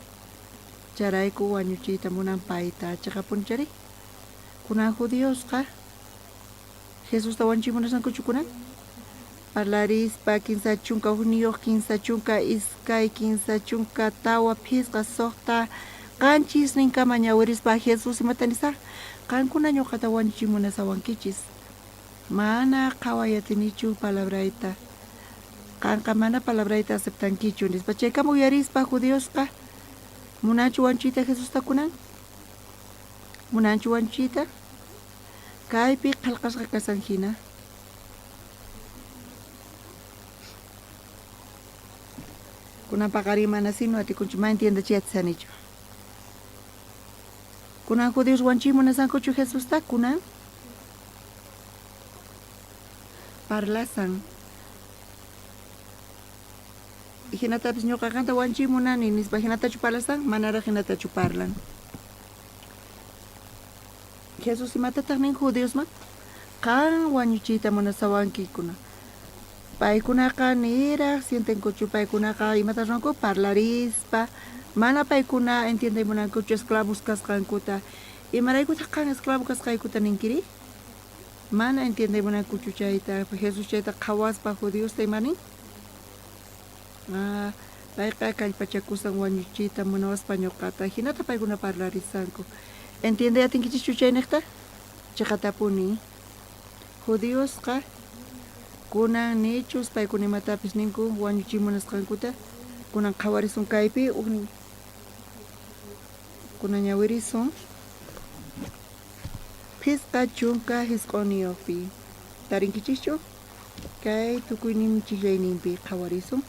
Chayrayku wañuchiyta munan payta. Cheqapuni chari? Kunan judiosqa Jesusta wañuchiy munasqankuchu kunan? Parlarispa 31, 32, 34, 5, 6, 7 ninkama ñawirispa Jesús imata nisaj? Qankuna ñoqata wañuchiy munasawankichis. Mana qhaway atinichu palabrayta. Qanqa mana palabrayta aceptankichu nispa. Chaykama uyarispa judiosqa munanchu wañuchiyta Jesusta kunan? Munanchu wañuchiyta? Kaypi qhelqasqa kasan jina. Kunan paqarin mana sino atikunchu, ma entiendechiy atisanichu. Kunan judíos wañuchiy munasankuchu Jesusta? Kunan parlasan. Jinatapis ñoqa qanta wañuchiy munani nispa jinatachu parlasan? Manaraj jinatachu parlan. Jesús imatataj nin judiosman? Qan wañuchiyta munasawanki kuna. Paykunaqa niraj sientenkuchu, paykunaqa imata ruwanku? Parlarispa. Mana paykuna entiendey munankuchu esclavos kasqankuta. Imaraykutaj qan esclavo kasqaykuta ninkiri? Mana entiendey munankuchu chayta. Jesús chayta qhawaspa judiosta ima nin? Ah, payqa kallpachakusan wañuchiyta munawaspa ñoqata. Jinata paykuna parlarisanku. Entiendey atinkichischu chaynejta? Cheqatapuni. Judiosqa kunan nichus paykuna imatapis ninku wañuchiy munasqankuta. Kunan qhawarisun kaypi ujnin. Kunan ñawirisun. 59-niyojpi. Tarinkichischu? Kay tukuynin chijllayninpi qhawarisun.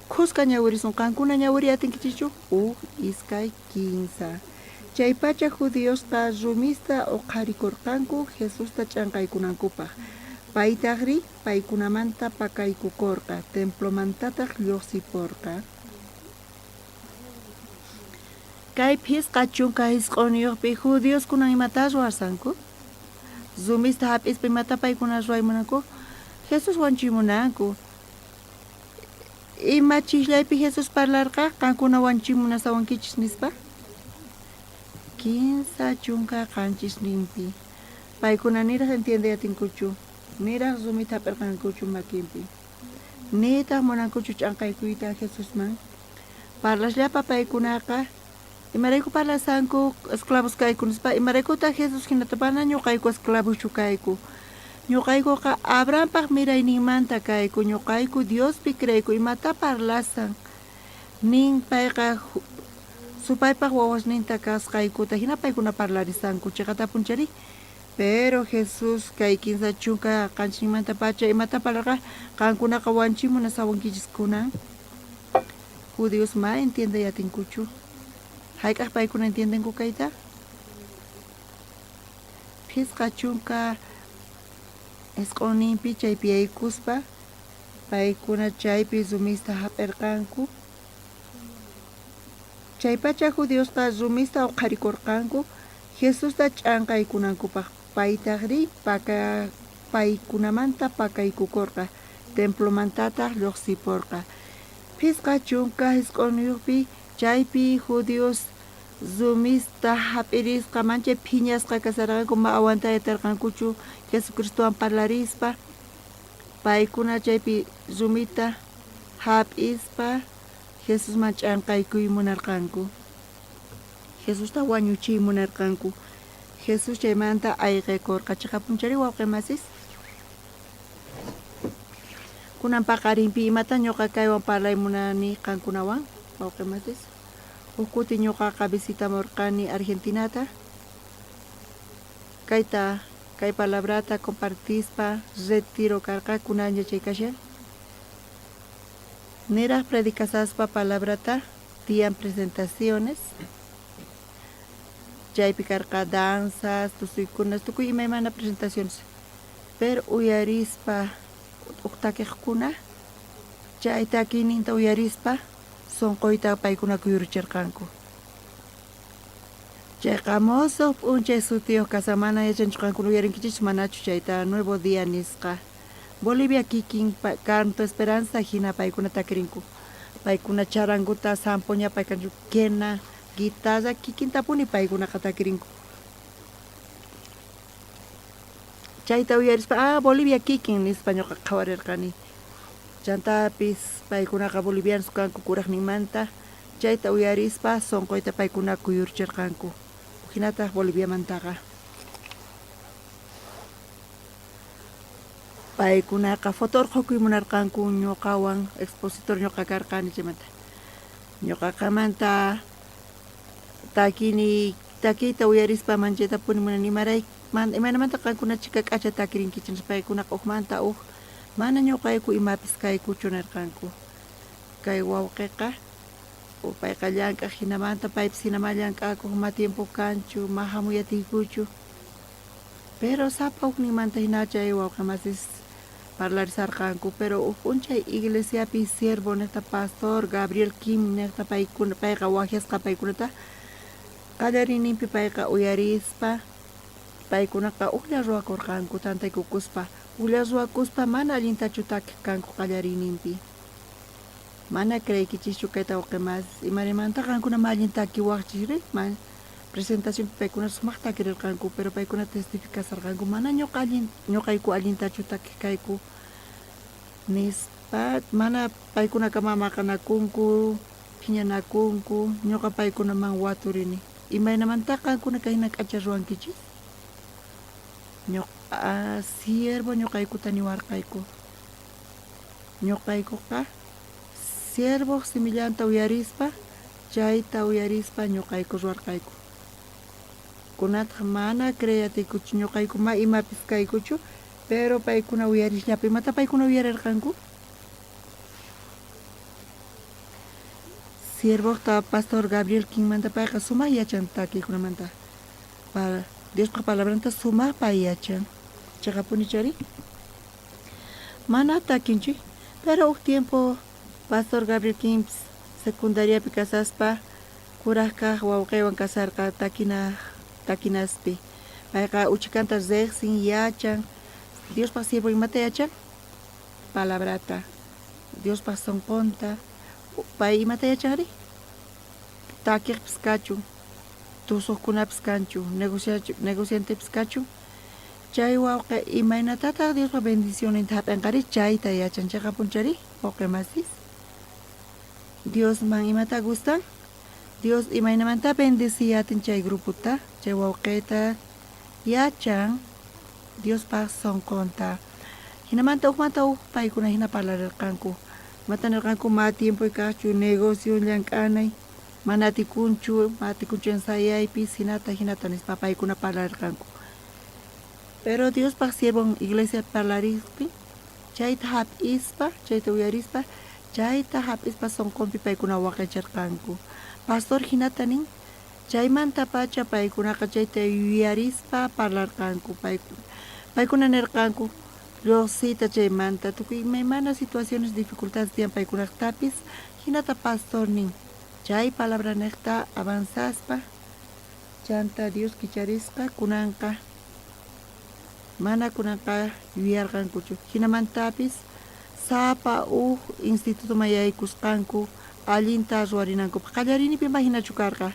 Khuska ñawirisun. Qankuna ñawiriy atinkichischu? Uj, iskay, kinsa. Chaypacha judiosqa rumista oqharikorqanku Jesusta ch'anqaykunankupaj. Paytajrí paykunamanta pakaykukorqa, templomantataj llojsiporqa. Kay 59-niyojpi judíos kunan imatá ruwarqanku? Rumista jap'ispa imatá paykuna ruway munanku? Jesús wañuchiy munanku. Ima chijllaypi Jesús parlarqa? Qankuna wañuchiy munasawankichis nispa? 37-ninpi. Paykuna niraj entiendey atinkuchu, niraj rumita jap'erqankuchu makinpi. Nitaj munankuchu ch'anqaykuyta Jesusman. Parlasllapa paykunaqa, imarayku parlasanku esclavos kayku nispa, imaraykutaj Jesús jinata mana ñoqayku esclavoschu kayku. Ñoqaykuqa Abrahampaj mirayninmanta kayku, ñoqayku Diospi creeyku, imata parlasan. Nin payqa supaypaj wawasninta kasqaykuta, jina paykuna parlarisanku, cheqatapunchari. Pero Jesús kay 37-mantapacha imata parlarqa? Qankunaqa wañuchiy munasawankichis kunan. Judíos ma entiendey atinkuchu. Jayk'aj paykuna entiendenku kayta? 59-ninpi chaypi yaykuspa paykuna chaypi rumista jap'erqanku. Chaypacha judiosqa rumista oqharikorqanku Jesusta ch'anqaykunankupaj. Paytajrí paykunamanta pakaykukorqa, templomantataj llojsiporqa. 59-niyojpi chaypi judíos rumista jap'irisqa manchay phiñasqa kasharqanku, ma aguantay aterqankuchu Jesucristowan parlarispa. Paykuna chaypi rumita jap'ispa Jesusman ch'anqaykuy munarqanku. Jesusta wañuchiy munarqanku. Jesús chaymanta ayqekorqa. Cheqapunchari wawqe masis? Kunan paqarinpi imata ñoqa kaywan parlay munani qankunawan, wawqe masis? Huk kuti ñoqaqa visitamorqani Argentinata. Kayta, kay palabrata compartispa retiro karqa, kunanña chay kashan. Niraj predicasaspa palabrata tiyan presentaciones. Chaypi karqa danzas, tusuykunas, tukuy imaymana presentaciones. Pero uyarispa uj takiqkuna chay takiyninta uyarispa sonqoyta paykuna kuyuricherqanku. Chayqa mosoj p'unchay sutiyoj kashan, mana yachanchu qankuna uyarinkichis manachu chayta Nuevo Día nisqa. Bolivia kikin Canto Esperanza jina paykuna takirinku. Paykuna charanguta, zampoña paykanchu quena, guitarra kikintapuni paykunaqa takirinku. Chayta uyarispa, ah, Bolivia kikin nispa ñoqa qhawarirqani. Chantapis paykunaqa bolivianos kanku kurajninmanta. Chayta uyarispa sonqoyta paykuna kuyuricherqanku. Jinataj Boliviamantaqa. Paykunaqa foto orqhokuy munarqanku ñoqawan, expositor ñoqa karqani chaymanta. Ñoqaqamanta takini, takiyta uyarispa manchaytapuni munani imaray, imaynamanta qankuna chhika k'acha takirinkichis nispa paykunaqa ujmanta uj mana ñoqayku imapis kaykuchu nerqanku. Kay wawqeqa payqa llank'aj jinamanta paypis jinamá llank'akoj ma tiempo kanchu, ma jamuyatiykuchu. Pero sapa ujninmanta jina chay wawqe masis parlarisarqanku. Pero uj p'unchay iglesiapi siervo nejta pastor Gabriel Kim nejta paykuna, payqa wajyasqa paykunata qallariyninpi payqa uyarispa paykunaqa ujlla ruwakorqanku tantaykukuspa, ujlla ruwakuspa mana allintachu takiq kanku qallariyninpi. Mana creeykichischu kayta wawqe masis, imarimanta qankuna ma allin takiwajchisri? Presentacionpi paykuna sumaj takirirqanku, pero paykuna testificasarqanku mana ñoqa allin, ñoqayku allintachu takiq kayku nispa, mana paykunakama maqanakunku, phiñanakunku, ñoqa paykunaman waturini. Imaynamantá qankuna kayna k'acha ruwankichis? Ñoqa siervo ñoqaykuta niwarqayku. Ñoqaykuqa siervoj simillanta uyarispa Chayta uyarispa ñoqayku ruwarqayku. Kunataq mana creeyatiykuchu ñoqayku ma imapis kaykuchu, pero paykuna uyarisllapi. Imata paykuna uyarerqanku? Siervojta pastor Gabriel Kingmanta payqa sumaj yachan takiykunamanta. Pa, Diospa palabranta sumaj pay yachan. Cheqapuni chari? Mana takinchu, pero uj tiempo Pastor Gabriel Kingpis secundariapi kasaspa kuraj kaj wawqeywan kasarqa takina takinaspi. Payqa uchikanta rejsin, yachan. Diospaj siervo imata yachan? Palabrata, Diospaj sonqonta. Pay imata yachanri? Takejpis kachun, tusojkunapis kanchu, negociantepis kachun. Chay wawqe imaynatataj Diospa bendicionninta jap'enqari? Chayta yachan cheqapunchari, wawqe masis. Diosman imata gustan? Dios imaynamanta bendeciyatin chay grupota, chay wawqeta yachan Diospaj sonqonta. Jinamanta ujmanta uj paykuna jina parlarerqanku. Imata nerqanku? Ma tiempoy kajchu negocio llank'anay, mana atikunchu, ma atikunchu ensayaypis, jinata jinata nispa paykuna parlarerqanku. Pero Diospaj siervon iglesia parlarejtin, chayta jap'ispa, chayta uyarispa, chayta jap'ispa sonqonpi paykuna waqaycharqanku. Pastor jinata nin, Chaymantapacha paykunaqa chayta yuyarispa parlarqanku. Paykuna nerqanku, Llojsiyta chaymanta, tukuy imaymana situaciones, dificultades tiyan paykunajtapis, jinata pastor nin, chay palabranejta avanzaspa, Chanta Dios kicharisqa kunanqa mana kunanqa yuyarqankuchu. Jinamantapis sapa uj institutoman yaykusqanku allinta ruwarinankupaj. Qallariyninpi ima jinachu karqa.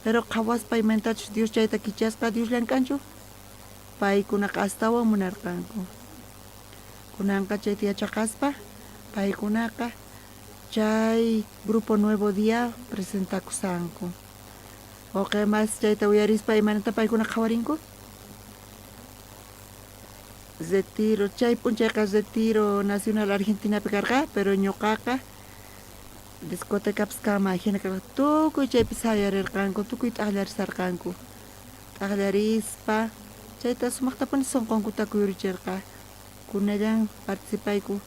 Pero qhawaspa imaynatachus Dios chayta kichasqa, Dios llank'anchu? Paykunaqa astawan munarqanku. Kunanqa chayta yachaqaspa paykunaqa chay Grupo Nuevo Día presentakusanku. Wawqe mas chayta uyarispa imaynata paykuna qhawarinku? Retiro, chay p'unchayqa Retiro Nacional Argentinapi karqa, pero ñuqaqa discotecapis kama jina karqa, tukuy chaypi sayarirqanku, tukuy t'aqllarisarqanku. T'aqllarispa chayta sumaqtapuni sunqunkuta kuyurichirqa. Kunallan participayku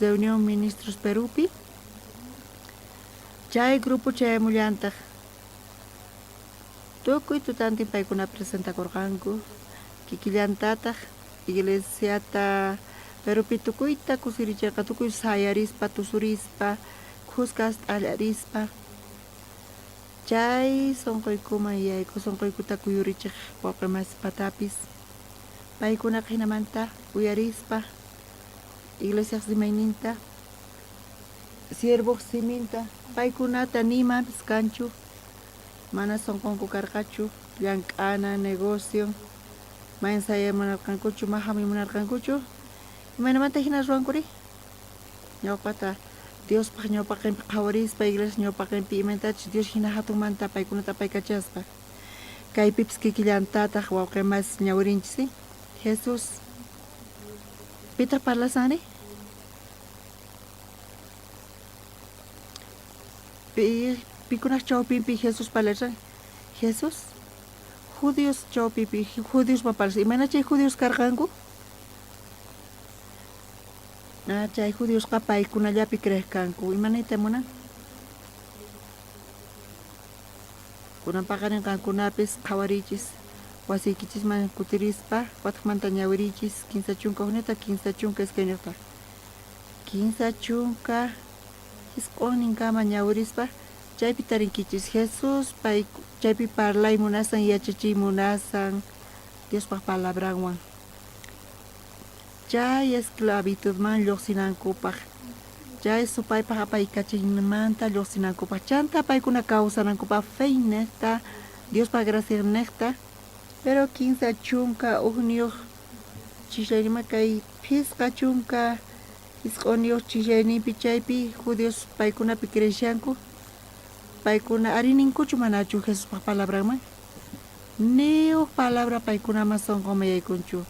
reunión ministros Perúpi. Chay grupo chayamullantaq. Tukuy tutantin paykuna presentakurqanku, kikillantataq iglesiata Perúpi tukuyta kusirichirqa, tukuy sayarispa, tusurispa, khuskas t'allarispa. Chay sunquykuman yayku, sunquykuta kuyurichiq wawqi masi patapis. Paykunaqa jinamanta uyarispa iglesiaq rimayninta, siervoq siminta, paykunata ni imapis kanchu, mana sunqunku karqachu, llank'ana, negocio, mayan sayay munarqankuchu, ma jamuy munarqankuchu, imaynamanta jina ruwankuri? Ñawpata Diospaq ñawpaqenpi qhawarispa, iglesia ñawpaqenpi imaynatachus Dios jina jatunmanta paykunata apaykachaspa. Kaypipis kikillantataj wawqe mas ñawirinchis, Jesús pitaj parlasanri? Pi, pikunaj chawpinpi Jesús parlarsan? Jesús judíos chawpipi, judiosman parlarsan. Imayna chay judíos karqanku? Ah, chay judiosqa paykunallapi creej kanku. Ima niyta munan? Kunan paqarin qankunapis qhawariychis, wasiykichisman kutirispa watejmanta ñawiriychis 31ta 32ta. 39ninkama ñawirispa chaypi tarinkichis Jesús pay chaypi parlay munasan, yachachiy munasan Diospaj palabranwan. Chay esclavitudman llojsinankupaj, chay supaypaj apaykachiyninmanta llojsinankupaj, chanta paykuna kawsanankupaj feynejta, Diospaj graciannejta, pero 31 chisllaynima kay 59 chisllaynimpi chaypi judíos paykunapi creeshanku, paykuna ari ninkuchu manachu Jesuspaj palabranman? Ni uj palabra paykunaman sonqonman yaykunchu.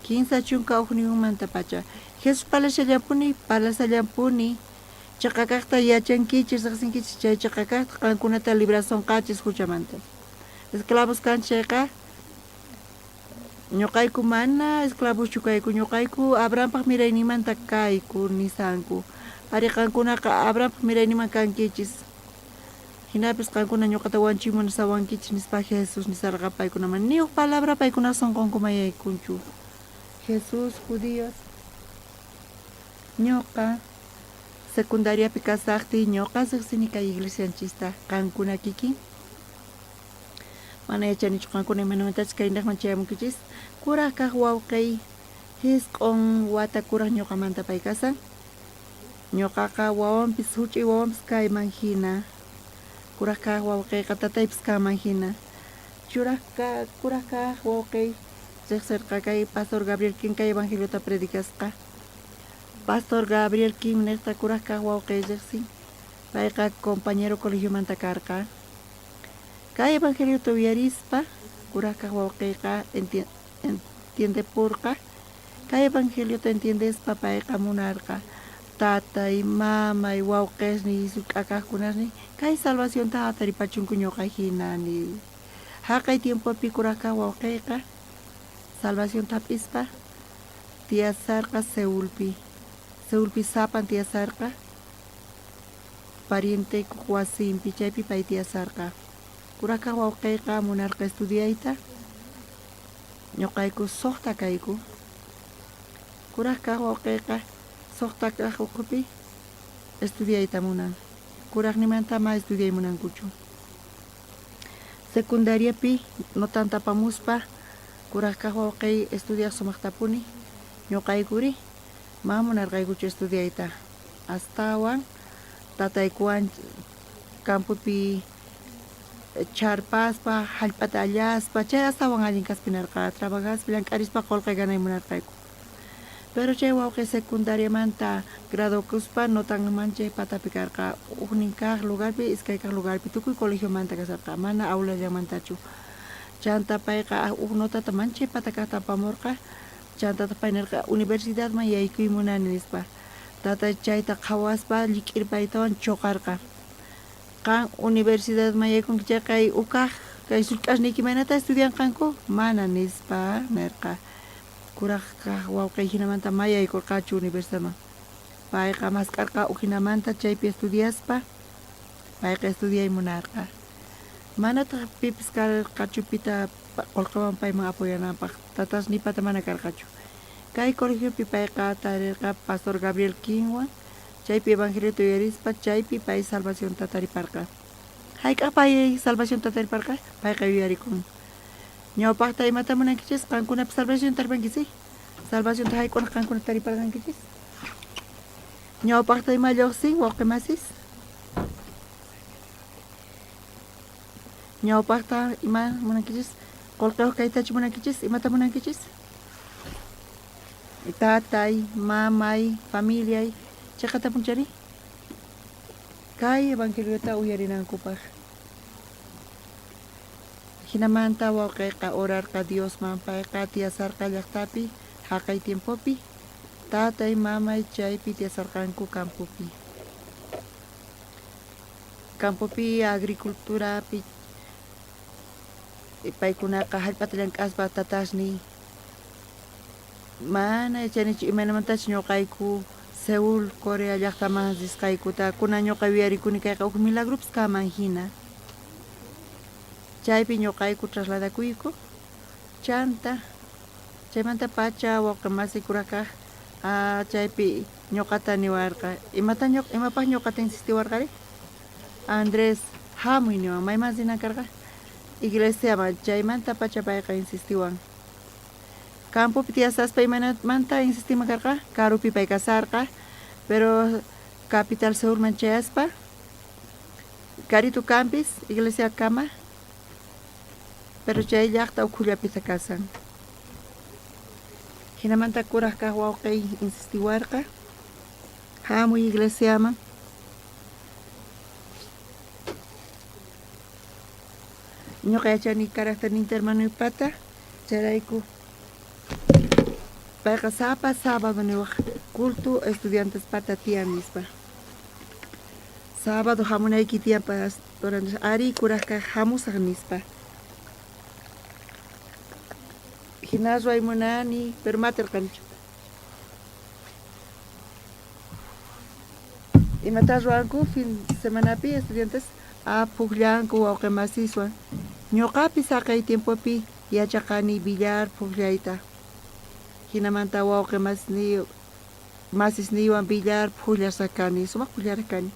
31mantapacha Jesús parlashallampuni, parlashallampuni, cheqa kajta yachankichis, rejsinkichis, chay cheqa kajta qankunata librasonqachis juchamanta. Esclavos kanchis chayqa, ñoqayku mana esclavoschu kayku, ñoqayku Abrahampaj mirayninmanta kayku, nisanku. Ari qankunaqa Abrahampaj mirayninman kankichis. Jinapis qankuna ñoqata wanchuy munasawankichis, nispa Jesús nisarqa paykunaman. Ni uj palabra paykunaj sonqonkuman yaykunchu. Jesús, judíos, ñoqa secundariapi kasajtiy ñoqa rejsini kay iglesianchista, qankuna kikin. Mana yachanichu qankuna imaynamantachus kaynejman chayamunkichis. Kuraj kaj wawqey 9 wata kuraj ñoqamanta pay kasan. Ñoqaqa wawanpis juch'uy wawanpis kayman jina. Kuraj kaj wawqeyqa tataypis kanman jina. Kuraj kaj wawqey rejserqa kay Pastor Gabriel Kim kay evangeliota predicasqa. Pastor Gabriel Kim nejta kuraj kaj wawqey rejsin. Payqa compañero colegiomanta karqa. Kay evangeliota uyarispa kuraj kaj wawqeyqa entiendeporqa. Kay evangeliota entiendespa payqa munarqa, Tatay, mamay, wawqesniy, suk'akajkunasniy kay salvacionta ataripachunku ñoqa jina, ni. Jaqay tiempopi kuraj kaj wawqeyqa salvacionta jap'ispa tiyasarqa Seulpi. Seulpi sapan tiyasarqa parientekoj wasinpi, chaypi pay tiyasarqa. Kuraj kaj wawqeyqa munarqa estudiayta. Ñoqayku sojta kayku. Kuraj kaj wawqeyqa sojta kaj ukhupi estudiayta munan. Kurajnimanta ma estudiay munankuchu. Secundariapi notanta apamuspa kuraj kaj wawqey estudiaj sumajtapuni. Ñoqaykuri ma munarqaykuchu estudiayta. Astawan tataykuwan campopi chharpaspa, jallp'ata allaspa, chay astawan allin kaspi nerqa, trabajaspa, llank'arispa qolqe ganay munarqayku. Pero chay wawqey secundariamanta graduakuspa notan manchay patapi karqa, ujnin kaj lugarpi, iskay kaj lugarpi, tukuy colegiomanta kasarqa, mana aulallamantachu. Chanta payqa uj notata manchay pata kajta apamorqa, chantataj pay nerqa universidadman yaykuy munani nispa. Tatay chayta qhawaspa llik'irpaytawan choqarqa. Qan universidadman yaykunki chayqa kay uj kaj kay sullk'asniyki imaynata estudianqanku? Mana nispa nerqa. Kuraj kaj wawqey jinamanta ma yaykorqachu universidadman. Payqa mask'arqa ujinamanta chaypi estudiaspa, payqa estudiay munarqa. Manataj pipis karqachu pita qolqewan payman apoyananpaj, tatasnipata mana karqachu. Kay colegiopi payqa tarerqa pastor Gabriel Kingwan, chaypi evangeliota uyarispa, chaypi pay salvacionta tariparqa. Jayk'aj pay salvacionta tariparqa? Payqa yuyarikun. Ñawpajta imata munankichis? Qankunapis salvacionta taripankichis? Salvacionta jayk'unaj qankuna tariparqankichis? Ñawpajta ima llojsin, wawqe masis? Ñawpajta ima munankichis? Qolqeyoj kaytachu munankichis? Imata munankichis? Tatay, mamay, familiay, cheqata punchari? Kay evangeliota uyarinankupaj. Jinamanta wawqeyqa orarqa Diosman, payqa tiyasarqa llajtapi jaqay tiempopi, tatay, mamay chaypi tiyasarqanku campopi. Campopi agriculturapi paykunaqa jallp'ata llank'aspa tatasniy mana yachanichu imaynamantachus ñoqayku Seúl, Corea llajtaman risqaykuta, kunan ñoqa yuyarikuni kayqa uj milagropis kanman jina. Chaypi ñoqayku trasladakuyku, chanta chaymantapacha wawqe masiy kurakaj chaypi ñoqata niwarqa, imata imapaj ñoqata insistiwarqari? Andrés, jamuy niwan, mayman rinan karqa? Iglesiaman, chaymantapacha payqa insistiwan. Campopi tiyasaspa imaynamanta insistinman karqa? Karupi pay kasarqa, pero capital Seulman chayaspa, Karitu kanpis iglesiakama, pero chay llajta ukhullapita kasan. Jinamanta kuraj kaj wawqey insistiwarqa, jamuy iglesiaman. Ñoqa yachani caracterninta hermanoypata, chayrayku payqa sapa sábado niwaj culto estudiantespata tiyan nispa. Sábado jamunayki tiyan pastora nispa, arí kuraj kaj jamusaj nispa. Jina ruway munani, pero ma aterqanichu. Imatá ruwanku fin semanapi estudiantes? A Phujllanku wawqe masiswan. Ñoqapis jaqay tiempopi yachaqani billar phujllayta. Jinamanta wawqe masisniywan billar phujllasaj kani, sumaj phujllaraj kani.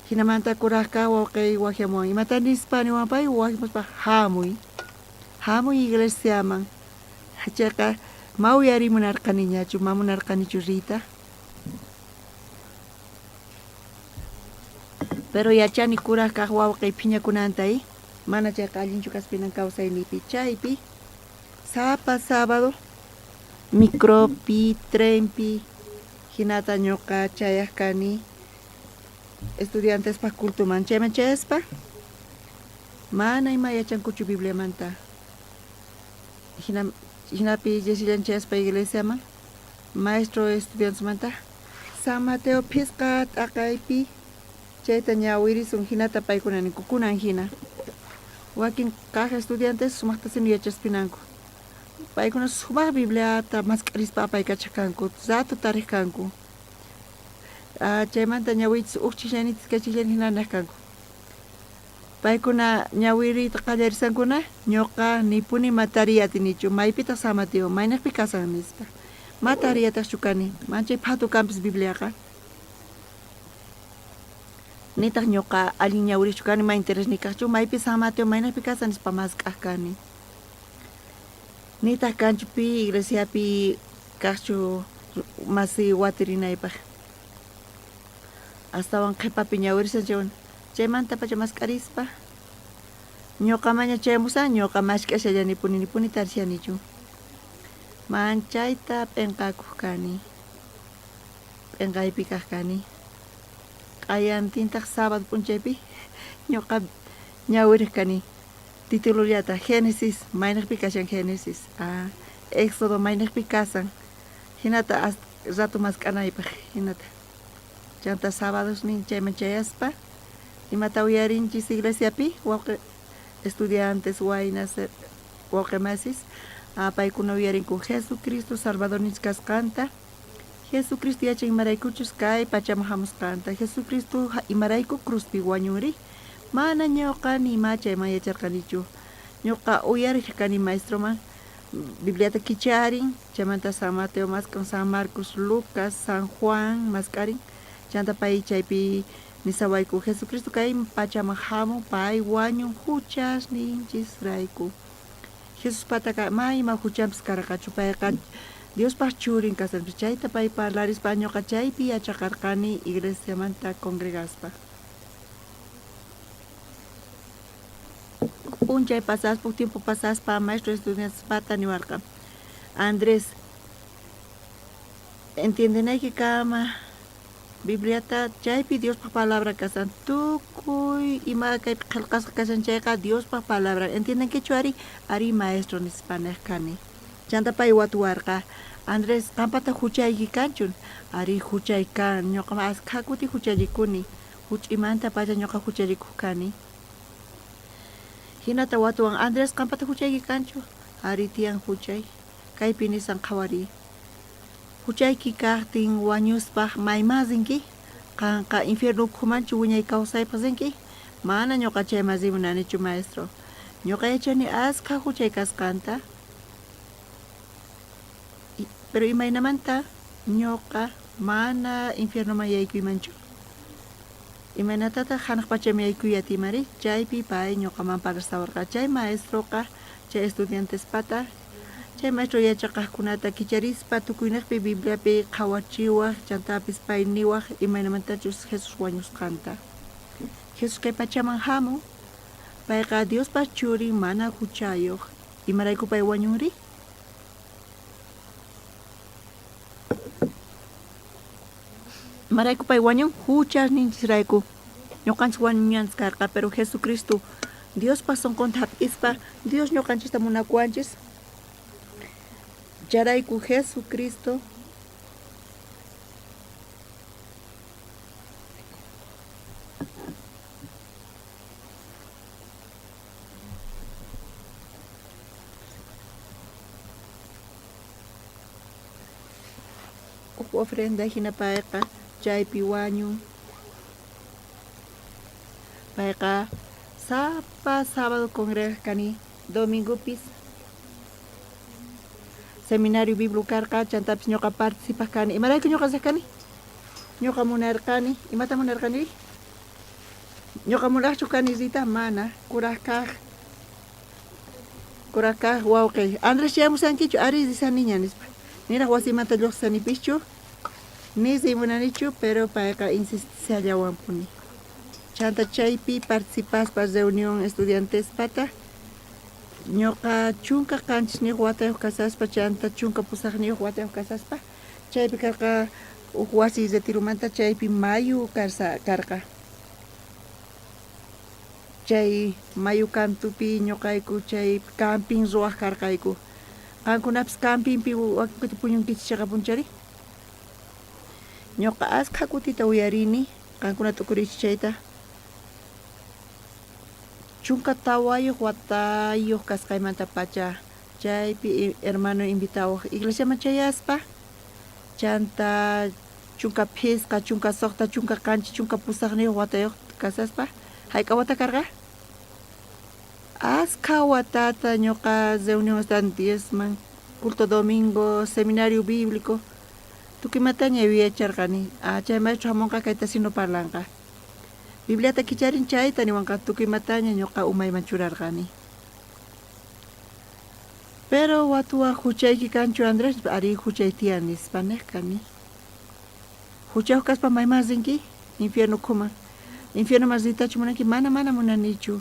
Jinamanta kuraj kaj wawqey wajyamuwan. Imata nispa niwan pay? Wajyamuspa, Jamuy, jamuy iglesiaman. Chayqa ma uyarimunarqaniñachu, ma munarqanichu riyta. Pero yachani kuraj kaj wawqey phiñakunanta, i? Mana chayqa allinchu kaspinan kawsayniypi. Chaypi sapa sábado micropi, trenpi, jinata ñoqa chayaj kani estudiantespaj cultoman. Chayman chayaspa mana ima yachankuchu Bibliamanta. Jinapi Jessillan chayaspa iglesiaman, maestro estudiantesmanta San Mateo phisqa t'aqaypi chayta ñawirisun jinata paykuna ninku kunan jina. Wakin kaj estudiantes sumajtasinu yachaspinanku. Paykuna sumaj Bibliata mask'arispa apaykachaj kanku, rato tarej kanku. Chaymanta ñawiychis uj chijllanichis iskay chijllani jina nej kanku. Paykuna ñawiriyta qallarisankuna, ñoqa nipuni ma tariy atinichu, maypitaj San Mateo, maynejpi kasan nispa. Ma tariyatajchu kani, manchay phatu kanpis Bibliaqa. Nitaj ñoqa allin ñawirejchu kani, ma interesniy kajchu, maypi San Mateo, maynejpi kasan nispa mask'aj kani. Nitaj kanchu pi iglesiapi kajchu masiy watirinaypaj. Astawan qhepapi ñawirisan chaywan, chaymantapacha mask'arispa, ñoqamaña chayamusan, ñoqa mask'ashallanipuni, nipuni tarishanichu. Manchayta p'enqakuq kani. P'enqaypi kaq kani. Q'ayantintaq sábado p'unchaypi ñuqa ñawiriq kani. Titulollata Génesis mayniqpi kashan Génesis. Ah, Éxodo mayniqpi kasan. Hinata as rato mask'anaypaq hinata. Chanta sábadosnin chayman chayaspa imata uyarinchis iglesiapi wawqi estudiantes waynas wawqi masis paykuna uyarinku Jesucristo Salvadorninchis kasqanta. Jesucristo yachan imaraykuchus kay pachaman hamusqanta. Jesucristo imarayku cruzpi wañunri. Mana ñuqa ni ima chayman yacharqanichu. Ñuqa uyariq kani maestroman Bibliata kicharin, chaymanta San Mateo mask'an, San Marcos, Lucas, San Juan mask'arin. Chanta pay chaypi nisawayku Jesucristo kay pachaman hamun, pay wañun huchasninchisrayku. Jesuspataqa ma ima huchanpis karqachu, payqa Diospaj churin kasqanpis. Chayta pay parlarispa ñuqa chaypi yachaqarqani iglesiamanta congregaspa. P'unchay pasaspa, uj tiempo pasaspa, maestro estudiantespata niwarqa, Andrés, entiendenaykikama Bibliata, chaypi Diospaj palabra kashan, tukuy ima kaypi qhelqasqa kashan chayqa Diospaj palabra, entiendenkichu ari? Arí maestro, nispa nej kani. Chantá pay watuwarqa, Andrés, qanpata juchayki kanchu? Arí, juchay kan, ñoqaman askha kuti juchallikuni, juch'imantapacha ñoqa juchallikoj kani. Jinata watuwan, Andrés, qanpata juchayki kanchu? Arí, tiyan juchay. Kaypi nisan qhawariy. Juchayki kajtin wañuspaj mayman rinki? Qanqa infierno ukhumanchu wiñay kawsaypaj rinki? Mana ñoqa chayman riy munanichu, maestro. Ñoqa yachani askha juchay kasqanta. Pero imaynamanta ñoqa mana infiernoman yaykuymanchu? Imaynatataj janaj pachaman yaykuy atiymari? Chaypi pay ñoqaman parlasawarqa. Chay maestroqa chay estudiantespata Chay maestro yachaqajkunata kicharispa tukuynejpi Bibliapi qhawachiwaj, chantapis pay niwaj imaynamantachus Jesús wañusqanta. Jesús kay pachaman jamun, payqa Diospa Churin mana juchayoj. Imarayku pay wañunri? Imarayku pay wañun? Juchasninchisrayku. Ñoqanchis wañuñanchis karqa, pero Jesucristo Diospa sonqonta hap'ispa Dios ñoqanchista munakuwanchis. Chayrayku Jesucristo Uj ofrenda jina payqa chaypi wañun. Payqa sapa sábado congregaj kani, domingopis seminario bíblico karqa, chantapis ñoqa participaj kani. Imarayku ñoqa rej kani? Ñoqa munarqani. Imata munarqaniri? Ñoqa munajchu kani riyta? Mana. Kuraj kaj Kuraj kaj wawqey, Andrés chayamushankichu? Arí, risaniña, nispa. Niraj wasimanta llojsishanipischu, ni riy munanichu, pero payqa insistishallawanpuni. Chanta chaypi participaspa reunión estudiantespata, ñoqa 17 watayoj kashaspa, chanta 18 watayoj kashaspa, chaypi karqa uj wasi retiromanta, chaypi mayu karqa. Chay mayu kantupi ñoqayku chay camping ruwaj karqayku. Qankunapis campingpi wakin kuti puñunkichis cheqapunchari? Ñoqa askha kutita uyarini, qankuna t'ukurichis chayta. 14 watayoj kasqaymantapacha chaypi hermano invitawaj iglesiaman chayaspa, chanta 15, 16, 17, 18 watayoj kashaspa, Jayk'a wata karqa? Askha watata ñoqa reunión estudiantesman, culto domingo, seminario bíblico, tukuymataña yuyacharqani. Ah, chay maestro hamunqa kayta sino parlanqa. Bibliata kicharin chayta niwanqa tukuymataña ñoqa umayman churarqani. Pero watuwaj juchayki kanchu Andrés? Arí, juchay tiyan nispa nej kani. Juchayoj kaspa mayman rinki? Infierno ukhuman. Infiernoman riytachu munanki? Mana, mana munanichu.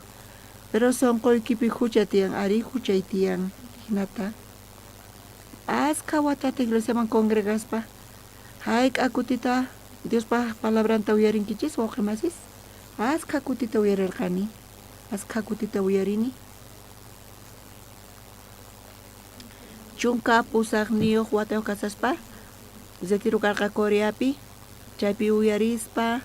Pero sonqoykipi jucha tiyan, arí, juchay tiyan. Jinata. Askha watata iglesiaman congregaspa, hayk'a kutita Diospa palabranta uyarinkichis, wawqe masis? Askha kutita uyarerqani, askha kutita uyarini. 18 watayoj kasaspa, retiro karqa Coreapi, chaypi uyarispa,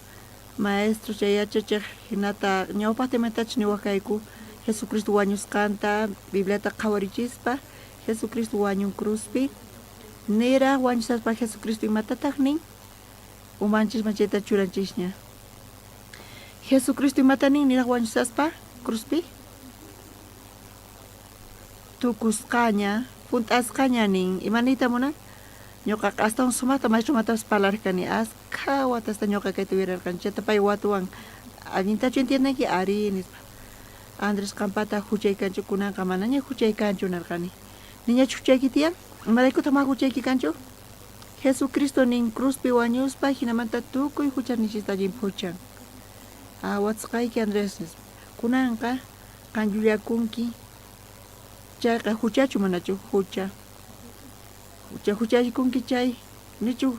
maestro chay yachachej hinata ñawpajta imatachus niwaj kayku Jesucristo wañusqanta Bibliata qhawarichispa, Jesucristo wañun cruzpi, niraj wañusaspa Jesucristo imatataj nin? Umanchisman chayta churanchisña. Jesucristo imata nin niraj wañusaspa cruzpi? Tukusqaña, junt'asqaña nin. Ima niyta munan? Ñoqaqa astawan sumajta maestromantapas parlarqani. Askha watasta ñoqa kayta uyararqani. Chayta pay watuwan, Allintachu entiendenki? Arí, nispa. Andrés, qampata juchay kanchu? Kunanqa manaña juchay kanchu, nerqani. Niñachu juchayki tiyan? Imaraykutaq mana juchayki kanchu? Jesucristo nin, cruzpi wañuspa, jinamanta tukuy juchasninchista llimphuchan. Ah, watasqayki, Andrés, nispa. Kunanqa qan llullakunki. Chayqa juchachu manachu? Jucha. Jucha juchallikunki chay, nichu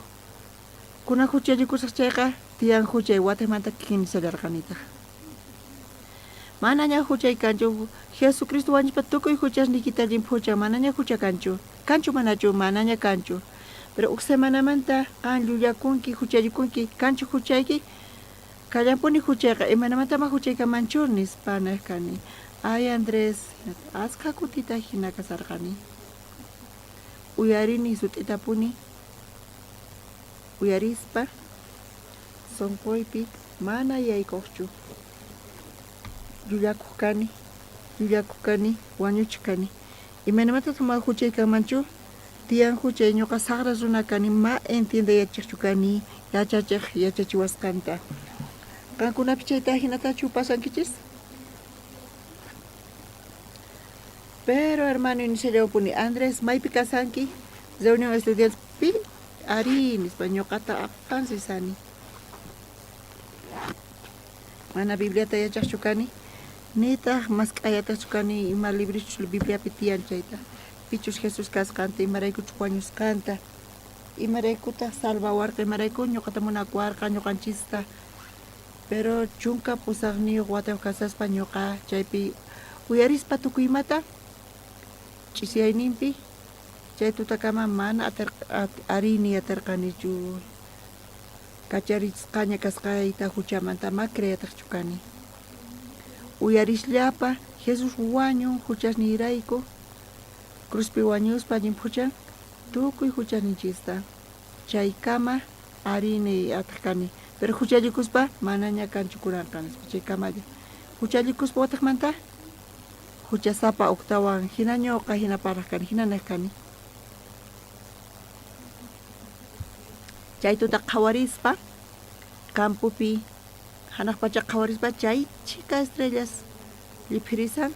kunan juchallikusaj chayqa tiyan juchay watejmanta kikin nishallarqanitaj. Manaña juchay kanchu. Jesucristo wañuspa tukuy juchasniykita llimphuchan, manaña jucha kanchu. Kanchu manachu? Manaña kanchu. Pero uj semanamanta qan llullakunki, juchallikunki, kanchu juchayki? Kallanpuni juchayqa, imaynamantama juchay kanmanchu? nispa nej kani. Ay Andrés, askha kutita jina kasarqani. Uyarini sut'itapuni uyarispa sonqoypi mana yaykojchu. Llullakoj kani, llullakoj kani, wañuchej kani. Imaynamantataj mana juchay kanmanchu? Tiyan juchay, ñoqa sajra runa kani, ma entiendeyachejchu kani yachachej yachachiwasqanta. Qankunapis chayta ajinatachu pasankichis? Pero hermano nishallawanpuni, Andrés, maypi kasanki? Reunión estudiantepi? Arí, nispa ñoqata apan risani. Mana Bibliata yachajchu kani, nitaj mask'ayatajchu kani ima librochus Bibliapi tiyan chayta, pichus Jesús kasqanta, imaraykuchus wañusqanta, imaraykutaj salvawarqa, imarayku ñoqata munakuwarqa ñoqanchista. Pero 18 watayoj kasaspa ñoqa chaypi uyarispa tukuy imata ch'isiyayninpi chay tutakama mana arí niy aterqanichu. Kacharichisqaña kasqayta juchamanta ma creetajchu kani. Uyarisllapa Jesús wañun juchasniyrayku, cruzpi wañuspa llimphuchan tukuy juchasninchista. Chaykama arí niy atej kani, pero juchallikuspa manaña kanchu kuranqa nispa, chaykamalla. Juchallikuspa watejmanta juchasapa ujtawan jina ñoqa jina parlaj kani, jina nej kani. Chay tuta qhawarispa, campopi janaj pacha qhawarispa chay chhika estrellas lliphirisan.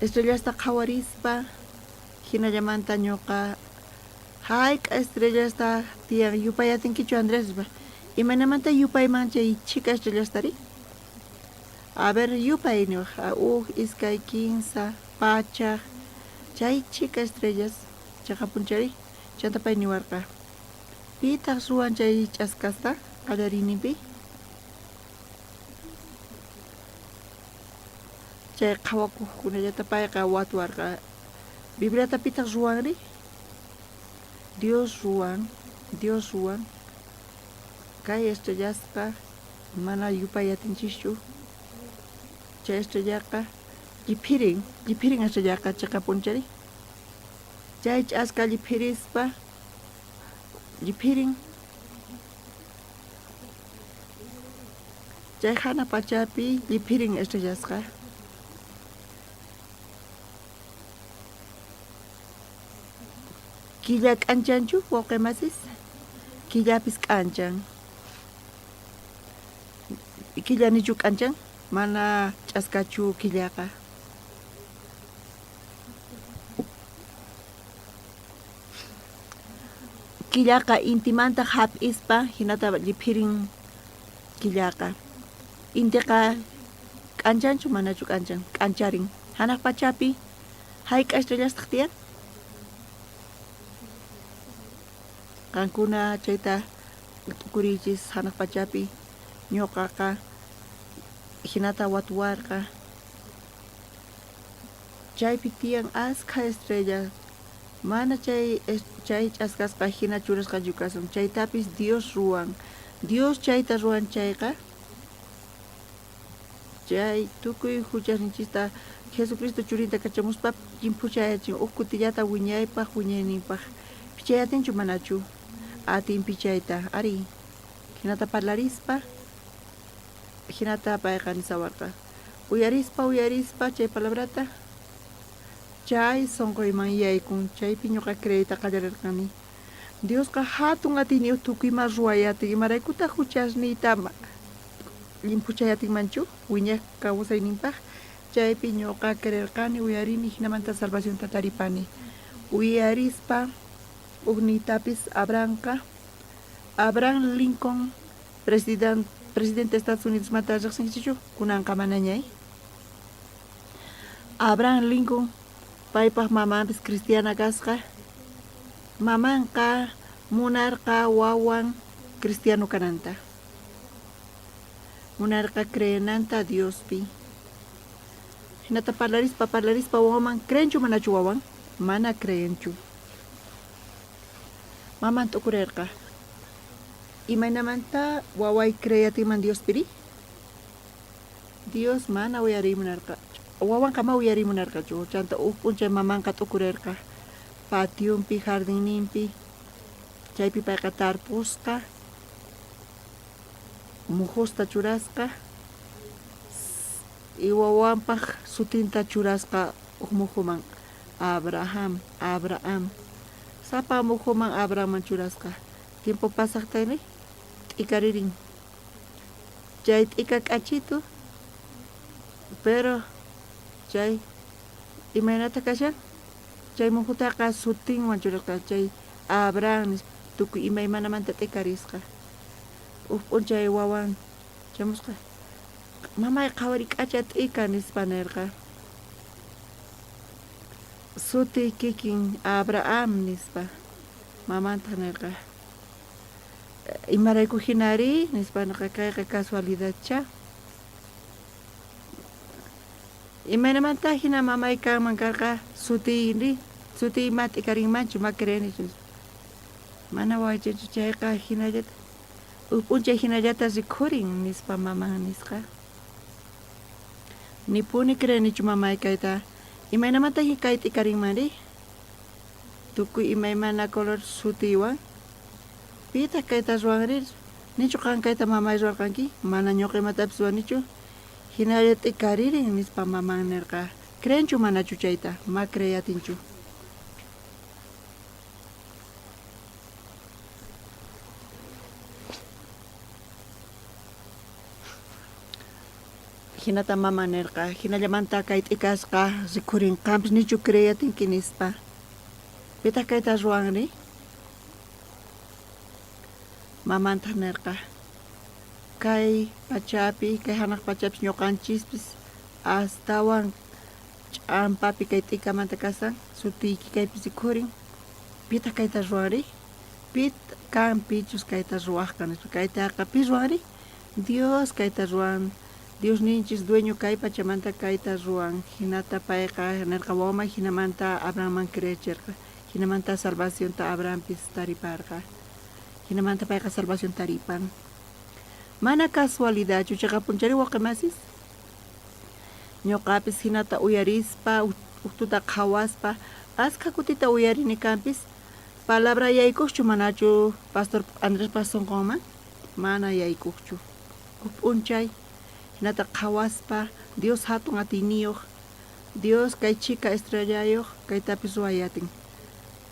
Estrellasta qhawarispa jinallamanta ñoqa hayk'a estrellasta tiyan yupay atinkichu Andrés nispa. Imaynamanta yupayman chay chhika estrellastari? A ver yupay niwaj, uj, iskay, kinsa, pachaj, chay chhika estrellas cheqapunchari. Chantá pay niwarqa, Pitaj ruwan chay ch'askasta qallariyninpi? Chay qhawakojkunallata payqa watuwarqa. Bibliata pitaj ruwanri? Dios ruwan, Dios ruwan. Kay estrellasqa mana yupay atinchischu. Chay estrellaqa lliphirin, lliphirin estrellaqa cheqapunchari. Chay ch'aska lliphirispa lliphirin. Chay jana pachapi lliphirin estrellasqa. Killa k'anchanchu, wawqe masis? Killapis k'anchan. Killa nichu k'anchan? Mana ch'askachu killaqa. Killaqa intimanta jap'ispa jinata lliphirin killaqa. Intiqa k'anchanchu manachu k'anchan? K'ancharin. Janaj pachapi hayk'a estrellastaq tiyan? Qankuna chayta t'ukuriychis janaj pachapi ñoqaqa jinata watuwarqa. Chaypi tiyan askha estrellas, mana chay chay ch'askasqa jina churasqachu kasun, chaytapis Dios ruwan. Dios chayta ruwan chayqa, chay tukuy juchasninchista Jesucristo churinta kachamuspa llimphuchayachin uj kutillata wiñaypaj wiñayninpaj. Pichayatinchu manachu? Atin pichayta, arí. Jinata parlarispa, jinata payqa nisawarqa. Uyarispa, uyarispa chay palabrata, chay sonqoyman yaykun, chaypi ñoqa creeyta qallarerqani. Diosqa jatun atiyniyoj tukuy ima ruway atin, imaraykutaj juchasniyta llimphuchay atinmanchu wiñaj kawsayninpaj? Chaypi ñoqa creerqani, uyarini, jinamanta salvacionta taripani. Uyarispa ujniytapis Abrahamqa, Abraham Lincoln, presidente Estados Unidosmanta rejsinkichejchu? Kunanqa manañay. Abraham Lincoln paypaj mamanpis cristiana kasqa. Mamanqa munarqa wawan cristiano kananta. Munarqa creenanta Diospi. Jinata parlarispa parlarispa wawaman creenchu manachu wawan? Mana creenchu. Maman t'ukurerqa. Imaynamantá waway creeyatinman Diospiri? Dios mana uyariy munarqa. Wawanqa ma uyariy munarqachu. Chanta uj p'unchay mamanqa t'ukurerqa pationpi, jardinninpi. Chaypi payqa tarpusqa, mujusta churasqa y wawanpaj sutinta churasqa uj mujuman, Abraham, Abraham. Sapa mujuman Abrahamman churasqa. Tiempo pasajtinrí t'ikaririn. Chay t'ika k'achitu, pero chay imaynata kashan? Chay mujutaqa sutinwan churasqa, chay Abraham nispa, tukuy imaymanamanta t'ikarisqa. Uj p'unchay wawan chamusqa, Mamay qhawari k'acha t'ika nispa nerqa. Sutiy kikin Abraham nispa. Mamantaj nerqa, Imarayku jinari? nispa nerqa, kayqa casualidadchá. Imaynamantá jina mamay kanman karqa sutiyri? Sutiy ma t'ikarinmanchu, ma creenichu. Mana waychachu chayqa jinallata uj p'unchay jinallata rikhurin, nispa maman nisqa. Nipuni creenichu mamay kayta. Imaynamantá kay t'ikarinmanri? Tukuy imaymana color sutiywan. Pitaj kayta ruwanri? Nichu qan kayta mamay ruwarqanki? Mana ñoqa imatapis ruwanichu. Jinalla t'ikaririn, nispa maman nerqa. Creenchu manachu chayta? Ma creeyatinchu. Jinata maman nerqa, Jinallamanta kay t'ikasqa rikhurin, qanpis nichu creeyatinki, nispa. Pitaj kayta ruwanri? Mamantaj nerqa, Kay pachapi, kay janaj pachapis ñoqanchispis astawan ch'ampapi kay t'ikamanta kasan, sutiyki kaypi rikhurin. Pitaj kayta ruwanri? Pit kan pichus kayta ruwajqa, nispa. Kaytaqa pi ruwanri? Dios kayta ruwan. Diosninchis dueño kay pachamanta kayta ruwan. Jinata payqa nerqa wawaman, jinamanta Abrahamman creecherqa. Jinamanta salvacionta Abrahampis tariparqa. Jinamanta payqa salvación taripan. Mana casualidadchu cheqapunchari wawqemasis? Ñoqapis jinata uyarispa, uj tuta qhawaspa, askha kutita uyarini kanpis, palabra yaykojchu manachu pastor Andrespa sonqonman? Mana yaykojchu. Uj p'unchay jinata qhawaspa, Dios jatun atiyniyoj, Dios kay chhika estrellayoj kaytapis ruway atin.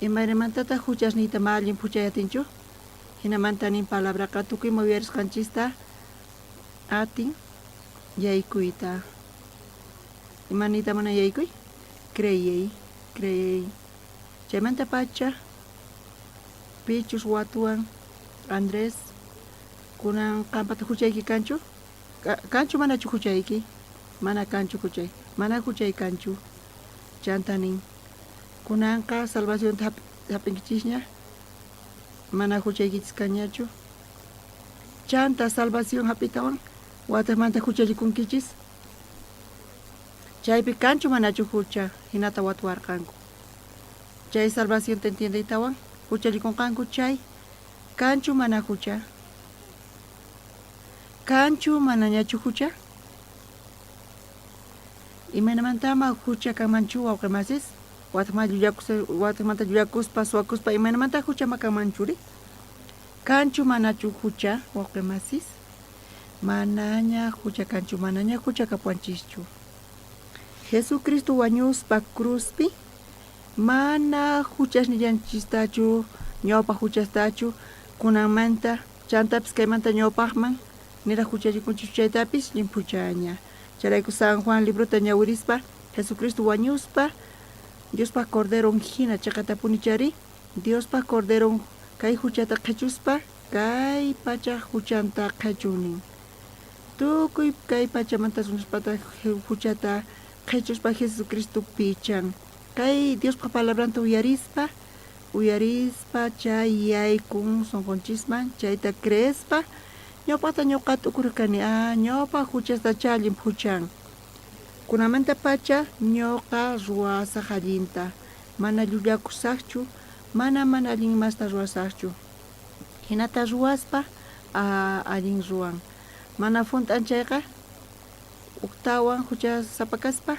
Imaynamantataj juchasniyta ma allin phuchay atinchu? Jinamanta nin palabraqa tukuyman uyarisqanchista atin yaykuyta. Ima niyta munan yaykuy? Creey, creey. Chaymantapacha pichus watuwan Andrés, kunan qanpata juchayki kanchu? Kanchu manachu juchayki? Mana kanchu juchay. Mana juchay kanchu. Chanta nin, kunanqa salvacionta jap'inkichisña. Mana juchaykichis kanñachu. Chanta salvación hap'itawan watejmanta juchallikunkichis. Chaypi kanchu manachu jucha, jinata watuwarqanku. Chay salvacionta entiendeytawan juchallikunqanku chay, kanchu mana jucha? Kanchu manañachu jucha? Imaynamantama jucha kanmanchu wawqe masis? Watejmanta llullakuspa, suwakuspa, imaynamanta juchama kanmanchuri? Kanchu manachu jucha wawqe masis? Manaña jucha kanchu, manaña jucha kapuwanchischu. Jesucristo wañuspa cruzpi mana juchasnillanchistachu, ñawpaj juchastachu, kunanmanta, chantapis kaymanta ñawpajman, niraj juchallikunchis chaytapis llimphuchaña. Chayrayku San Juan librota ñawirispa, Jesucristo wañuspa, Diospaj Corderon jina cheqatapuni chari, Diospaj Corderon kay juchata qhechuspa, kay pachaj juchanta qhechun nin. Tukuy kay pachamanta runaspata juchata qhechuspa Jesucristo pichan. Kay Diospaj palabranta uyarispa, uyarispa chay yaykun sonqonchisman, chayta creespa, ñawpajta ñoqa t'ukurej kani, ah, ñawpaj juchasta cha llimphuchan. Kunamantapacha ñoqa ruwasaj allinta, mana llullakusajchu, mana mana allin imasta ruwasajchu. Jinata ruwaspa, ah, allin ruwan. Mana junt'an chayqa, ujtawan juchasapa kaspa,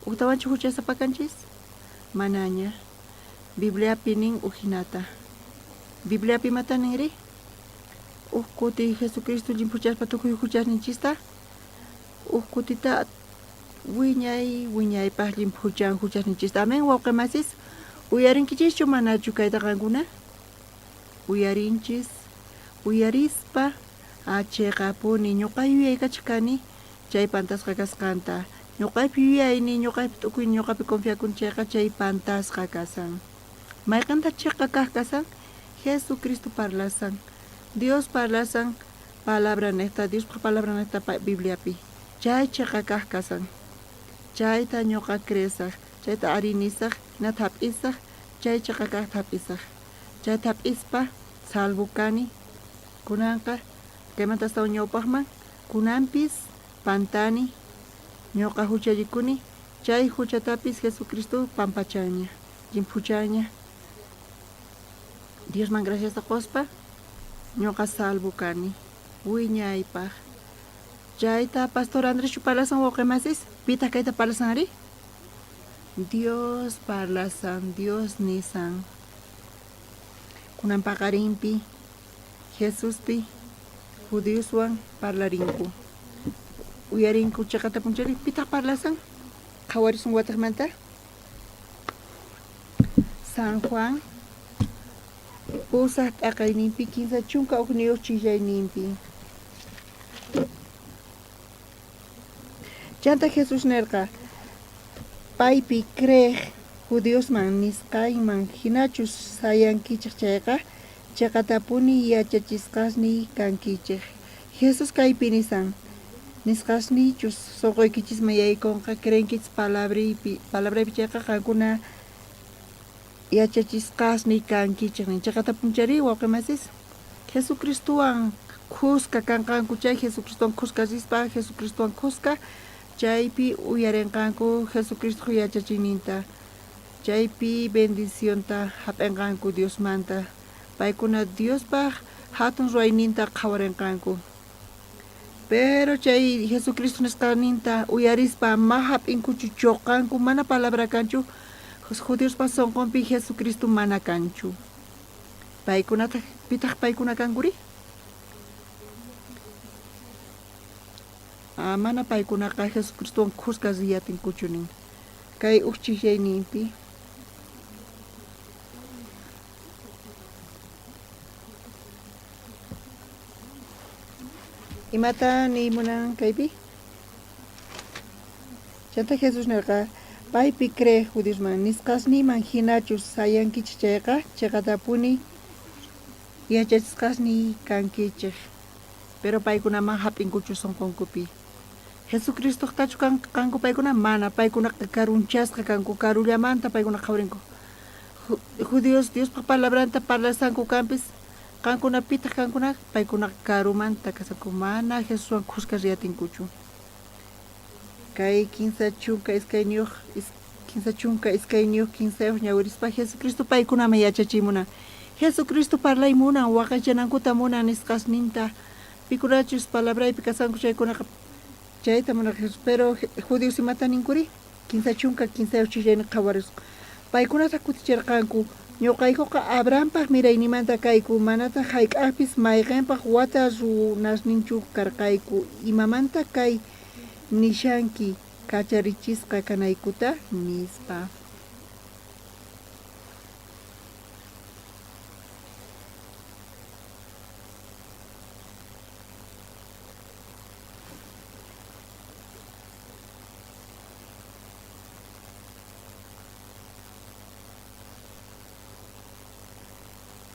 ujtawanchu juchasapa kanchis? Manaña. Bibliapi nin ujinata. Bibliapi imata ninri? Uj kuti Jesucristo llimphuchaspa tukuy juchasninchista, uj kutita wiñay wiñaypaj llimphuchan juchasninchista. Amén, wawqe masis. Uyarinkichischu manachu kayta qankuna? Uyarinchis. Uyarispa, ah, cheqapuni, ñoqa yuyaykachaj kani chay pantasqa kasqanta. Ñoqaypi yuyayni, ñoqaypi t'ukuyni, ñoqapi confiakuni chayqa chay pantasqa kasan. Mayqenta cheqa kaj kasan? Jesucristo parlasan. Dios parlasan palabra nejta, Diospaj palabra nejta Bibliapi. Chay cheqa kaj kasan. Chayta ñoqa creesaj, chayta ari nisaj, jinata jap'isaj, chay cheqa kajta jap'isaj. Chayta jap'ispa salvo kani. Kunanqa kaymanta astawan ñawpajman, kunanpis pantani, ñoqa juchallikuni, chay juchatapis Jesucristo pampachanña, llimphuchanña. Diosman graciasta qospa, ñoqa salvo kani, wiñaypaj. Chayta Pastor Andréschu parlasan wawqe masis? Pitaj kayta parlasanri? Dios parlasan, Dios nisan. Kunan paqarinpi Jesuspi judioswan parlarinku. Uyarinku cheqata punchari, pitaj parlasan? Qhawarisun watejmanta. San Juan pusaj t'aqayninpi 31 chillayninpi. Chanta Jesús nerqa, paypi creej judiosman nisqayman jinachus sayankichej chayqa, cheqatapuni yachachisqasniy kankichej. Jesús kaypi nisan, nisqasniychus sonqoykichisman yaykonqa, creenkichis palabraypi, palabraypi chayqa qankuna yachachisqasniy kankichej nin. Cheqatapunchari, wawqe masis, Jesucristowan khuska kanqanku chay, Jesucristowan khuska rispa, Jesucristowan khuska chaypi uyarenqanku Jesucristoj yachachiyninta, chaypi bendicionta jap'enqanku Diosmanta. Paykuna Diospaj jatun ruwayninta qhawarenqanku. Pero chay Jesucristo nisqaninta uyarispa ma jap'inkuchu, choqanku, mana palabra kanchu, judiospa sonqonpi Jesucristo mana kanchu. Paykunataj, pitaj paykuna kankuri? Ah, mana paykunaqa Jesucristowan khuska riyatinkuchu nin. Kay uj chijyayninpi. Imata niy munan kaypi? Chantá Jesús nerqa, Paypi creej judiosman nisqasniyman jinachus sayankichej chayqa, cheqatapuni yachachisqasniy kankichej. Pero paykunaman jap'inkuchu sonqonkupi. Jesucristojtachu kanku paykuna? Mana, paykunaqa karunchasqa kanku, karullamanta paykuna qhawarinku. Judíos Diospaj palabranta parlasanku kanpis, qankuna pitaj kankuna? Paykunaqa karumanta kasanku, mana Jesuswan khuska riyatinkuchu. Kay 32 32 15 ñawirispa Jesucristo paykunaman yachachiy munan. Jesucristo parlay munan, waqaychanankuta munan nisqasninta, pikunachus palabraypi kasanku chaykunaqa chayta munarqa Jesús. Pero judíos imata ninkuri? 33 chijllaynin qhawarisqa. Paykunataj kuticherqanku, Ñoqaykoqa Abrahampaj miraynimanta kayku, manataj jayk'ajpis mayqenpaj wata runasninchu karqayku. Imamanta kay nishanki kacharichisqa kanaykuta? Nispa.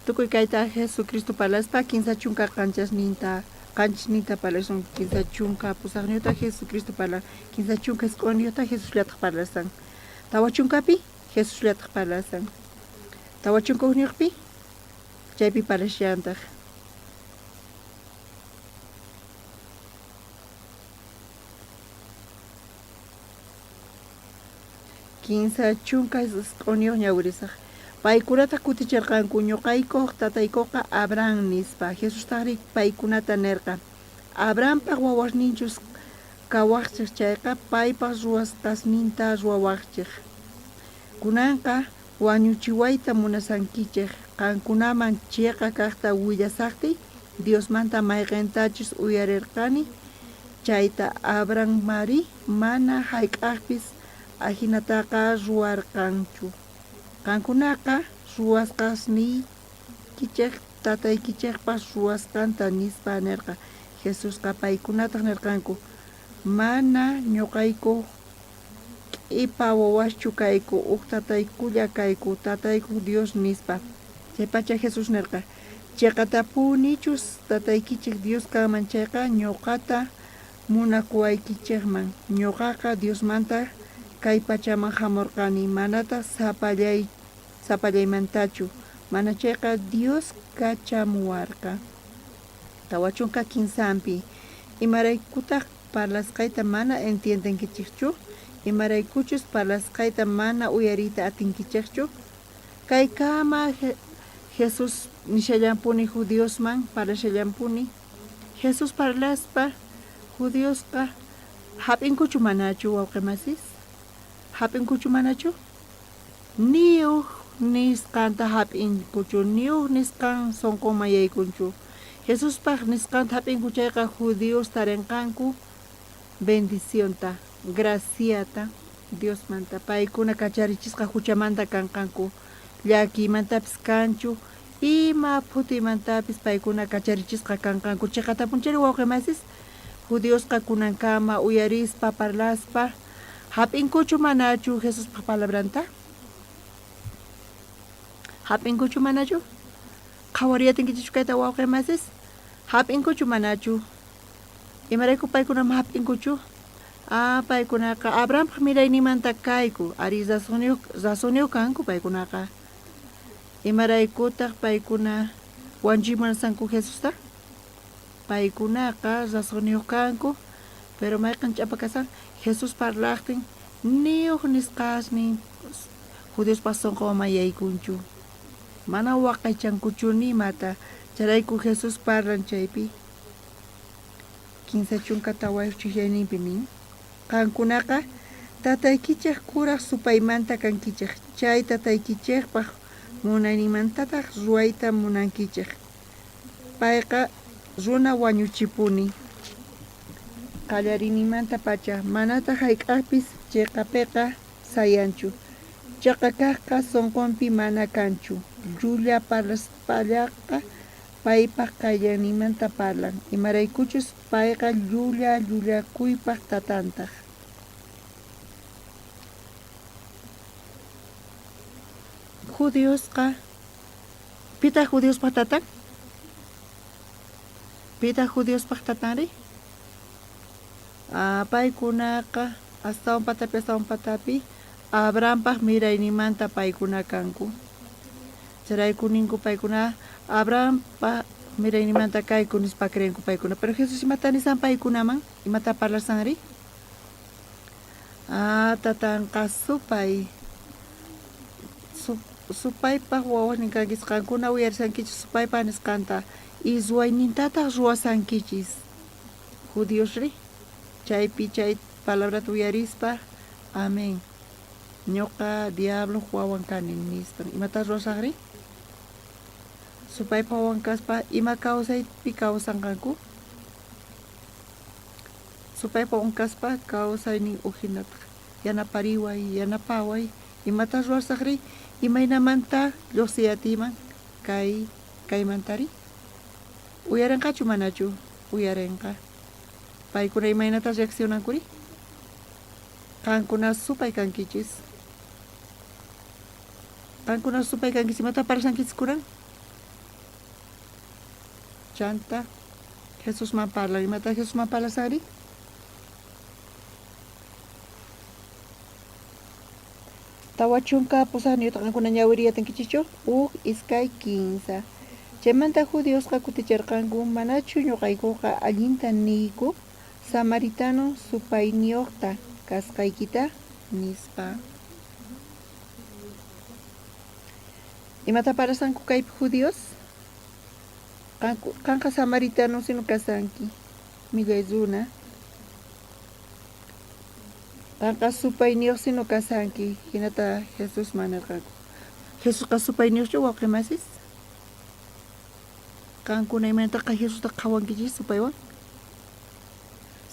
Tukuy kayta Jesucristo parlaspa 37 qanchisninta parlasun, 38niyojta Jesucristo parlan, 39niyojta Jesusllataj parlasan, 40pi Jesusllataj parlasan, 41niyojpi chaypi parlashantaj. 39 ñawirisaj. Paykunataj kuticherqanku, Ñoqaykoj tataykoqa Abraham, nispa. Jesustajrí paykunata nerqa, Abrahampaj wawasninchus kawajchej chayqa, paypaj ruwasqasninta ruwawajchej. Kunanqa wañuchiwayta munasankichej, qankunaman cheqa kajta willasajtiy, Diosmanta mayqentachus uyarerqani chayta. Abrahamrí mana jayk'ajpis ajinataqa ruwarqanchu. Qankunaqa ruwasqasniykichej tataykichejpaj ruwasqanta, nispa nerqa Jesusqa. Paykunataj nerqanku, Mana ñoqayku q'epa wawaschu kayku, uj tataykulla kayku, tatayku Dios, nispa. Chaypacha Jesús nerqa, Cheqatapunichus tataykichej Dios kanman chayqa, ñoqata munakuwaykichejman. Ñoqaqa Diosmanta kay pachaman jamorqani, manataj sapallaymantachu, manachayqa Dios kachamuwarqa. 43pi, Imaraykutaj parlasqayta mana entiendenkichejchu? Imaraykuchus parlasqayta mana uyariyta atinkichejchu? Kaykama Jesús nishallanpuni judiosman parlashallanpuni. Jesús parlaspa judiosqa jap'inkuchu manachu, wawqe masis? Jap'inkuchu manachu? Ni uj nisqanta jap'inkuchu, ni uj nisqan sonqonman yaykunchu. Jesuspaj nisqanta jap'inku chayqa judíos tarenqanku bendicionta, graciata Diosmanta. Paykuna kacharichisqa juchamanta kanqanku, llakiymantapis kanchu, ima phutiymantapis paykuna kacharichisqa kanqanku. Cheqatapunchari wawqe masis, judiosqa kunankama uyarispa, parlaspa, jap'inkuchu manachu Jesuspaj palabranta? Jap'inkuchu manachu? Qhawariyatinkichikchu kayta wawqe masis? Jap'inkuchu manachu? Imarayku paykuna ma jap'inkuchu? Ah, paykunaqa Abrahampaj miraynimanta kayku. Arí, razonniyoj kanku paykunaqa. Imaraykutaj paykuna wañuchiy munasqanku Jesusta? Paykunaqa razonniyoj kanku, pero mayqen ch'apa kashan Jesús parlajtin ni uj nisqasnin judiospaj sonqonman yaykunchu. Mana waqaychankuchu ni imata. Chayrayku Jesús parlan chaypi 34 chijllayninpi nin, Qankunaqa tataykichej kuraj supaymanta kankichej, chay tataykichejpaj munayninmantataj ruwayta munankichej. Payqa runa wañuchipuni qallariyninmantapacha, manataj jayk'ajpis cheqapeqa sayanchu. Cheqa kajqa sonqonpi mana kanchu. Llulla parlaspallaqa paypaj qayllanninmanta parlan, imaraykuchus payqa llulla llullakuypaj tatantaj. Judiosqa, pitaj judiospaj tatan? Pitaj judiospaj tatanri? Ah, paykunaqa astawan patapi astawan patapi Abrahampaj mirayninmanta paykuna kanku. Chayrayku ninku paykuna Abrahampa miraynimanta kayku nispa creenku paykuna. Pero Jesús imata nisan paykunaman? Imata parlasanri? Ah, tatanqa supay. Supaypaj wawasnin kankichis, qankuna uyarisankichis supaypa nisqanta y ruwaynintataj ruwasankichis. Judiosri chaypi chay palabrata uyarispa, amén, ñoqa diabloj wawan kani nispa. Imatá ruwasajri? Supaypa wawan kaspa, ima kawsaypi kawsanqanku? Supaypa wawan kaspa, kawsaynin uj jinataj. Yanapariway, yanapaway. Imatá ruwasajri? Imaynamantá llojsiy atiyman kay kaymantari? Uyarenqachu manachu? Uyarenqa. Paykuna imaynatá reaccionankuri? Qankuna supay kankichis. Qankuna supay kankichis. Imatá parlashankichis kunan? Chanta Jesusman parlan. Imatá Jesusman parlasanri? 48 qankuna ñawiriy atinkichischu? Uj, iskay, kinsa. Chaymanta judiosqa kuticherqanku, Manachu ñoqaykoqa allinta niyku samaritano supayniyojta kasqaykita? nispa. Imatá parlasanku kaypi judíos? Qanqa samaritano sino kasanki, millay runa. Qanqa supayniyoj sino kasanki, jinata Jesusman nerqanku. Jesusqa supayniyojchu, wawqe masis? Qankuna imaynataqa Jesusta qhawankichis supaywan?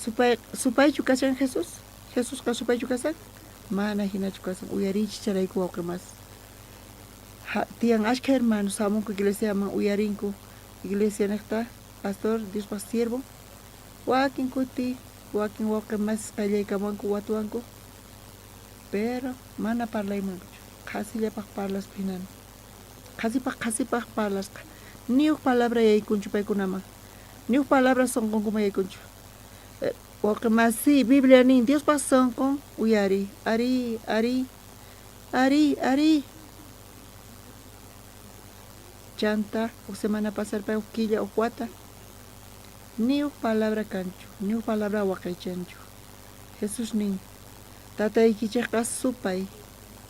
Supay, supaychu kashan Jesús? Jesusqa supaychu kashan? Mana jinachu kashan. Uyariychis chayrayku wawqe masis. Tiyan ashkha hermanos hamunku iglesiaman, uyarinku iglesia nejta, pastor, Diospaj siervon. Wakin kuti, wakin wawqe masis qayllaykamuwanku, watuwanku, pero mana parlaymankuchu. Qhasillapaj parlaspa jinami. Qhasipaj qhasipaj parlasqa. Ni uj palabra yaykunchu paykunaman. Ni uj palabra sonqonkuman yaykunchu. Wawqe masi, Biblia nin, Diospaj sonqon uyariy. Arí, arí, arí, arí. Chanta, uj semana pasarpay, uj killa, uj wata, ni uj palabra kanchu, ni uj palabra waqaychanchu. Jesús nin, Tataykichejqa supay,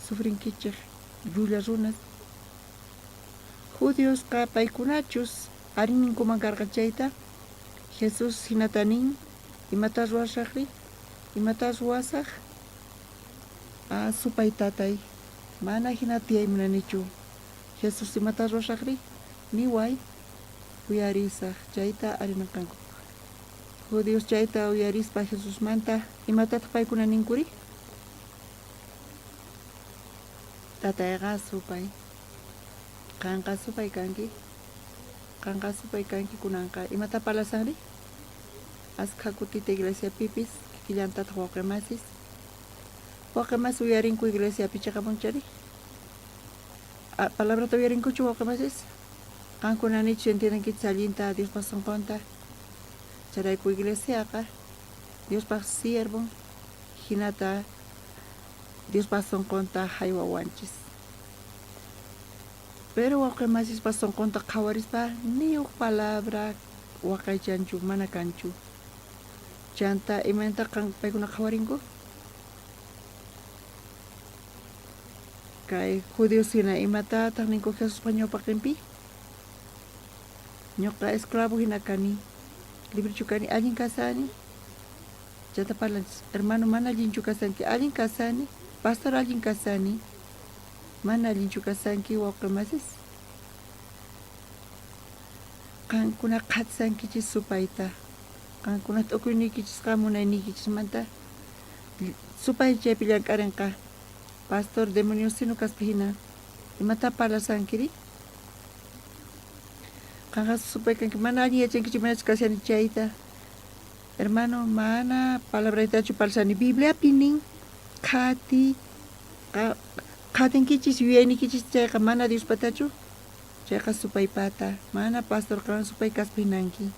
sufrinkichej, llulla runas. Judiosqa paykunachus arí ninkuman karqa chayta, Jesús jinata nin, Imatá ruwasajri? Imatá ruwasaj? Ah, supay tatay, mana jina tiyay munanichu. Jesús imatá ruwasajri? Niway, uyarisaj chayta arinanqanku. Judíos chayta uyarispa Jesusmanta, imatataj paykuna ninkuri? Tatayqa supay. Qanqa supay kanki. Qanqa supay kanki kunanqa. Imatá parlasanri? Askha kutita iglesiapipis kikillantataj wawqe masis. Wawqe masi uyarinku iglesiapi cheqapunchari? Palabrata uyarinkuchu wawqe masis? Qankuna nichus entiendenkichis allinta Diospaj sonqonta. Chayrayku iglesiaqa Diospaj siervon jinata Diospaj sonqonta jaywawanchis. Pero wawqe masispa sonqonta qhawarispa ni uj palabra waqaychanchu, mana kanchu. Chanta imaynatá qan paykuna qhawarinku? Kay judíos jina imatataj ninku Jesuspa ñawpaqenpi? Ñoqa esclavo jina kani, librechu kani, allin kasani. Chanta parlanchis, hermano mana allinchu kasanki, allin kasani, pastor allin kasani, mana allinchu kasanki wawqe masis. Qankuna qhatisankichis supayta, qankuna t'ukuyniykichisqa munayniykichismanta supay chaypi llank'arenqa. Pastor demoniosino kaspa jina, imatá parlasankiri? Qanqa supay kanki, mana allin yachankichu imaynachus kashani chayta. Hermano, mana palabraytachu parlashani. Bibliapi nin, qhati, qhatinkichis yuyayniykichis chayqa mana Diospatachu, chayqa supaypata. Mana pastor qan supay kaspa jinanki.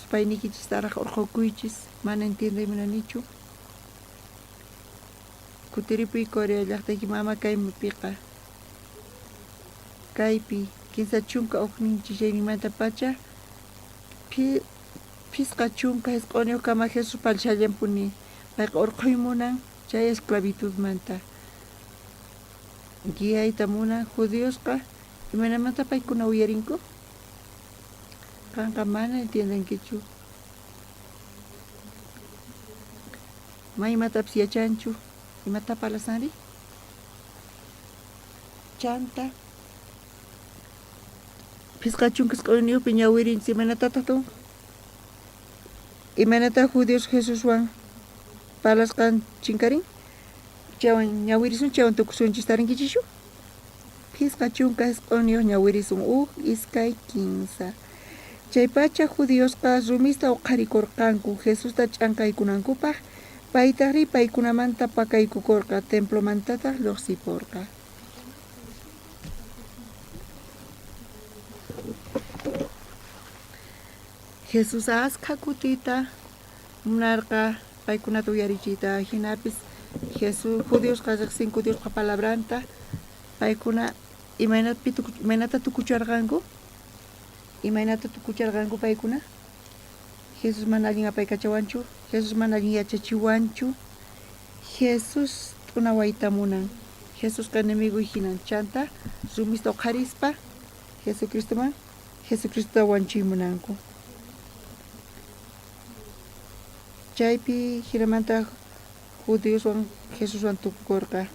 Supayniykichis taraj orqhokuychis, mana entiendey munanichu. Kutiripuy Corea llajtayki mama kaypiqa. Kaypi 31 chillayninmantapacha 59kama Jesús parlashallanpuni. Payqa urqhuy munan chay esclavitudmanta. Guiayta munan judiosqa imaynamanta paykuna uyarinku? Qanqa mana entiendenkichu. Ma imatapis yachanchu. Imatá parlasanri? Chanta 59 ñawirinchis imaynatataj tun? Imaynatá judíos Jesuswan parlasqan chinkarin? Chaywan ñawirisun chaywan tukusunchis tarinkichischu? 59 ñawirisun uj, iskay, kinsa. Chaypacha judiosqa rumista oqharikorqanku Jesusta ch'anqaykunankupaj, paytajrí paykunamanta pakaykukorqa, templomantataj llojsiporqa. Jesús askha kutita munarqa paykunata uyarichiyta, jinapis Jesús judiosqa rejsinku Diospa palabranta, paykuna imaynata tukucharqanku? Imaynata tukucharqanku paykuna? Jesús mana allin apaykachawanchu, Jesús mana allin yachachiwanchu, Jesús t'unawayta munan, Jesusqa enemigoy jinan. Chanta rumista oqharispa Jesucristoman Jesucristota wanchuy munanku. Chaypi jinamanta judioswan Jesuswan tukukorqa.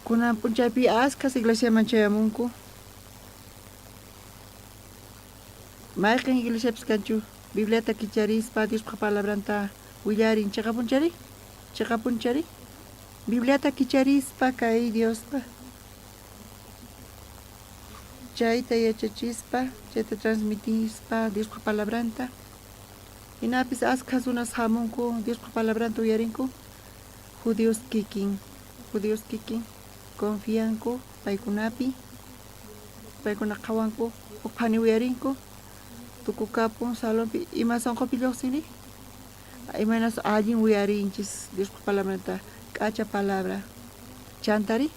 Kunan p'unchaypi askhas iglesiaman chayamunku. Mayqen iglesiapis kanchu Bibliata kicharispa Diospa palabranta willarin cheqapunchari? Cheqapunchari? Bibliata kicharispa kay Diospa chayta yachachispa, chayta transmitispa Diospa palabranta. Jinapis askha runas jamunku Diospa palabranta uyarinku. Judíos kikin, judíos kikin confianku paykunapi, paykuna qhawanku, uj phani uyarinku, tukukapun salonpi ima sonqopi llojsinri? Imaynas allin uyarinchis Diospa palabranta, k'acha palabra. Chantari?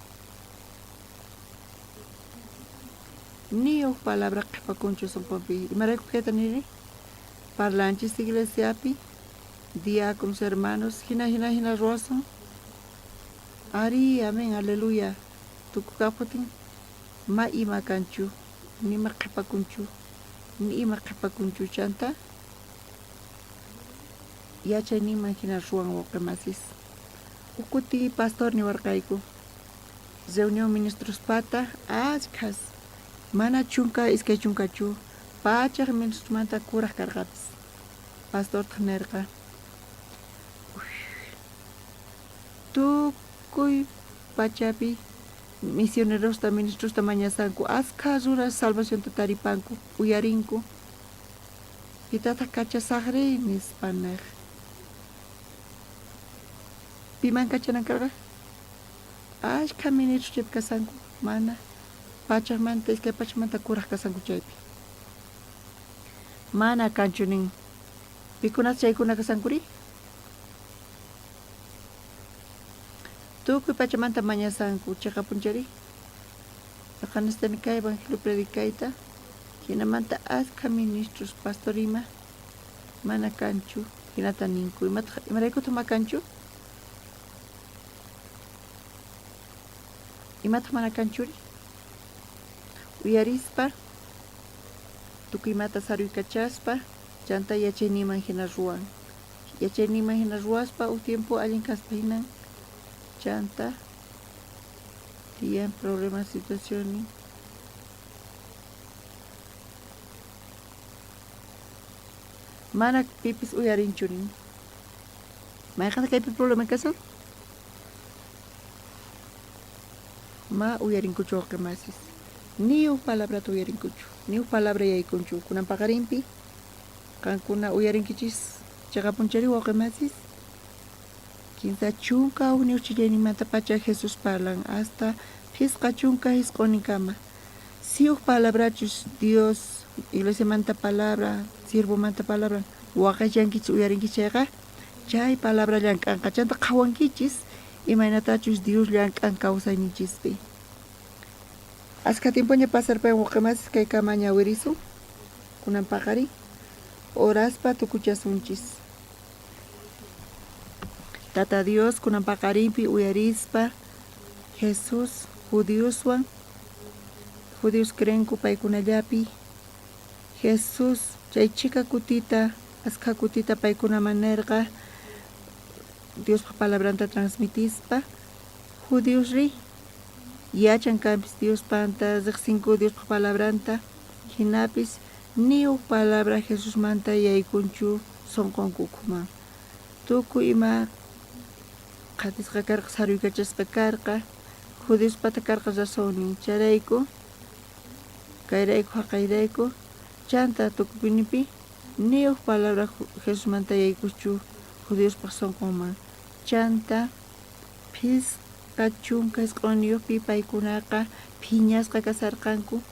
Ni uj palabra qhepakunchu sonqonpi. Imarayku kayta niri? Parlanchis iglesiapi, diáconos, hermanos, jina jina jina ruwasun. Ari, amén, aleluya. Tukukaputin ma ima kanchu, nima qhepakunchu, ni ima qhepakunchu chanta yachayninman jina ruwan wawqe masis. Uj kuti pastor niwarqayku, reunión ministrospata ashkhas, mana chunka iskay chunkachu, pachaj ministromanta kuraj karqapis. Pastortaj nerqa, Tukuy pachapi misionerosta, ministrosta mañasanku, askha runas salvacionta taripanku, uyarinku. Pitataj kachasajri? nispa nej. Piman kachanan karqa? Ashkha ministros chaypi kasanku, mana pachajmanta, iskay pachajmanta kuraj kasanku chaypi. Mana kanchu nin. Pikunas chaykuna kasankuri? Tukuy pachamanta mañasanku, cheqapunchari? Noqa necesitani kay evangelio predicayta, jinamanta askha ministros, pastor ima mana kanchu, jinata ninku. Imataq, imaraykutaq ma kanchu? Imataq mana kanchuri? Uyarispa, tukuy imata saruykachaspa, chanta yachayninman jina ruwan. Yachayninman jina ruwaspa uj tiempo allin kaspa jinan chanta tiyan problema situacionnin. Mana pipis uyarinchu nin. Mayqanta kaypi problema kasan? Ma uyarinkuchu wawqi masis. Ni uj palabrata uyarinkuchu. Ni uj palabra yaykunchu. Kunan paqarinpi qankuna uyarinkichis cheqapunchari wawqi masis? 31 chillayninmantapacha Jesús parlan hasta 59 kama. Si uj palabrachus Dios iglesiamanta palabra, siervomanta palabra waqaychankichis uyarinkichis chayqa, Chay palabra llank'anqa. Chanta qhawankichis imaynatachus Dios llank'an kawsayninchispi. Askha tiempoña pasarpayan wawqemasis kaykama ñawirisun. Kunan paqarin oraspa tukuchasunchis. Tata Dios kunan paqarinpi uyarispa Jesús judioswan judios creenku paykunallapi Jesús chay chhika kutita askha kutita paykunaman nerqa Diospa palabranta transmitispa judiosrí yachan kanpis Diospanta rejsinku Diospa palabranta jinapis ni uj palabra Jesusmanta yaykunchu sonqonku ukhuman. Tukuy ima qhatisqa karqa, saruykachasqa karqa, judiospata karqa razonnin. Chayrayku, kayrayku, jaqayrayku, chanta tukukuyninpi ni uj palabra Jesusmanta yaykuchu judiospaj sonqonman. Chanta phisqa chunka isq'onniyojpi paykunaqa phiñasqa kasharqanku,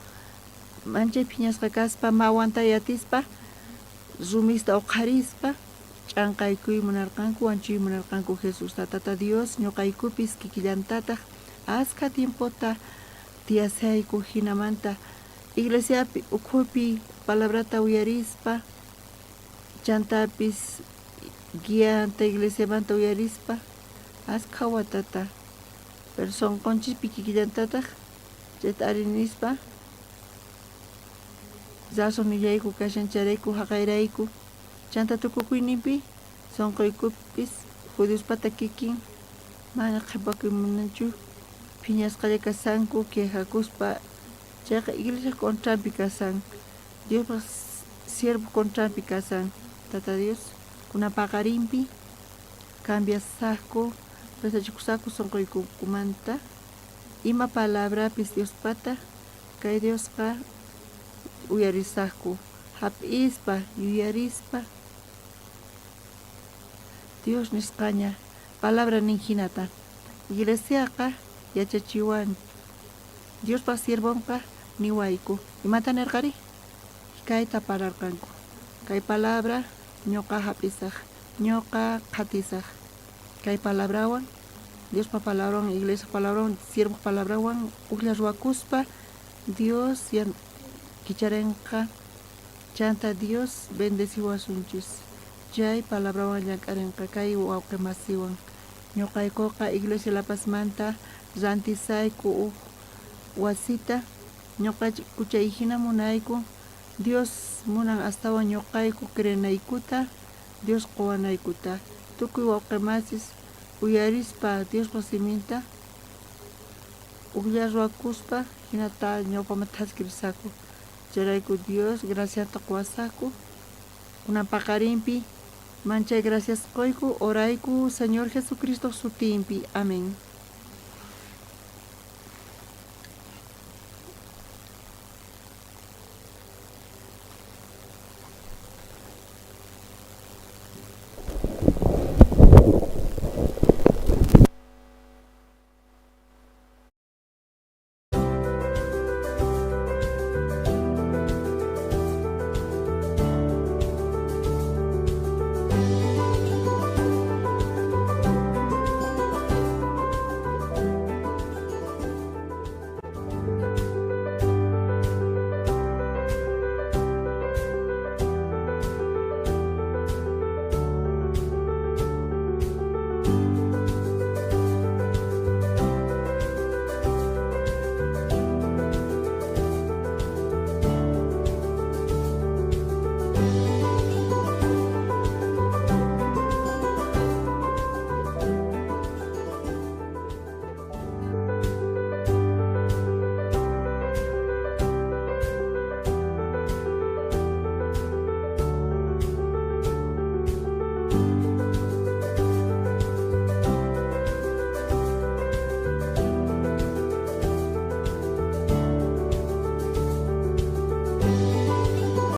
manchay phiñasqa kaspa mawanta yatispa rumista oqharispa ch'anqaykuy munarqanku, wanchuy munarqanku Jesusta. Tata Dios, ñoqaykupis kikillantataj askha tiempota tiyashayku, jinamanta iglesiapi ukhupi palabrata uyarispa, chantapis guianta iglesiamanta uyarispa askha watata, pero sonqonchispi kikillantataj chayta ari nispa razonnillayku kashan, chayrayku jaqayrayku. Chanta tukukuyninpi sonqoykupis judiospata kikin mana qhepakuy munanchu, phiñasqalla kashanku, quejakuspa. Chayqa iglesiaj contranpi kashan, Diospaj siervoj contranpi kashan. Tata Dios, kunan paqarinpi cambiasajku, pesachikusajku sonqoykumanta ima palabrapis Diospata, kay Diosqa uyarisajku. Jap'ispa, yuyarispa, Dios nisqaña palabra nin jinata, Iglesiaqa yachachiwan, Diospa siervonqa niwayku. Imata nerqari? Kayta parlarqanku, Kay palabra ñoqa jap'isaj, ñoqa qhatisaj. Kay palabrawan, Diospa palabrawan, iglesiaj palabrawan, siervoj palabrawan ujlla ruwakuspa, Dios kicharenqa, chanta Dios bendeciwasunchis. Chay palabrawan llank'arenqa kay wawqe masiwan. Ñoqaykoqa Iglesia La Pazmanta rantisayku uj wasita, ñoqayku chay jina munayku, Dios munan astawan ñoqayku creenaykuta, Dios qowanaykuta. Tukuy wawqe masis uyarispa Diospa siminta ujlla ruwakuspa jinata ñawpaman thaskirisaqku. Chayrayku Dios graciata qowasaqku. Kunan paqarinpi manchay gracias qoyku, orayku Señor Jesucristoj sutinpi. Amén.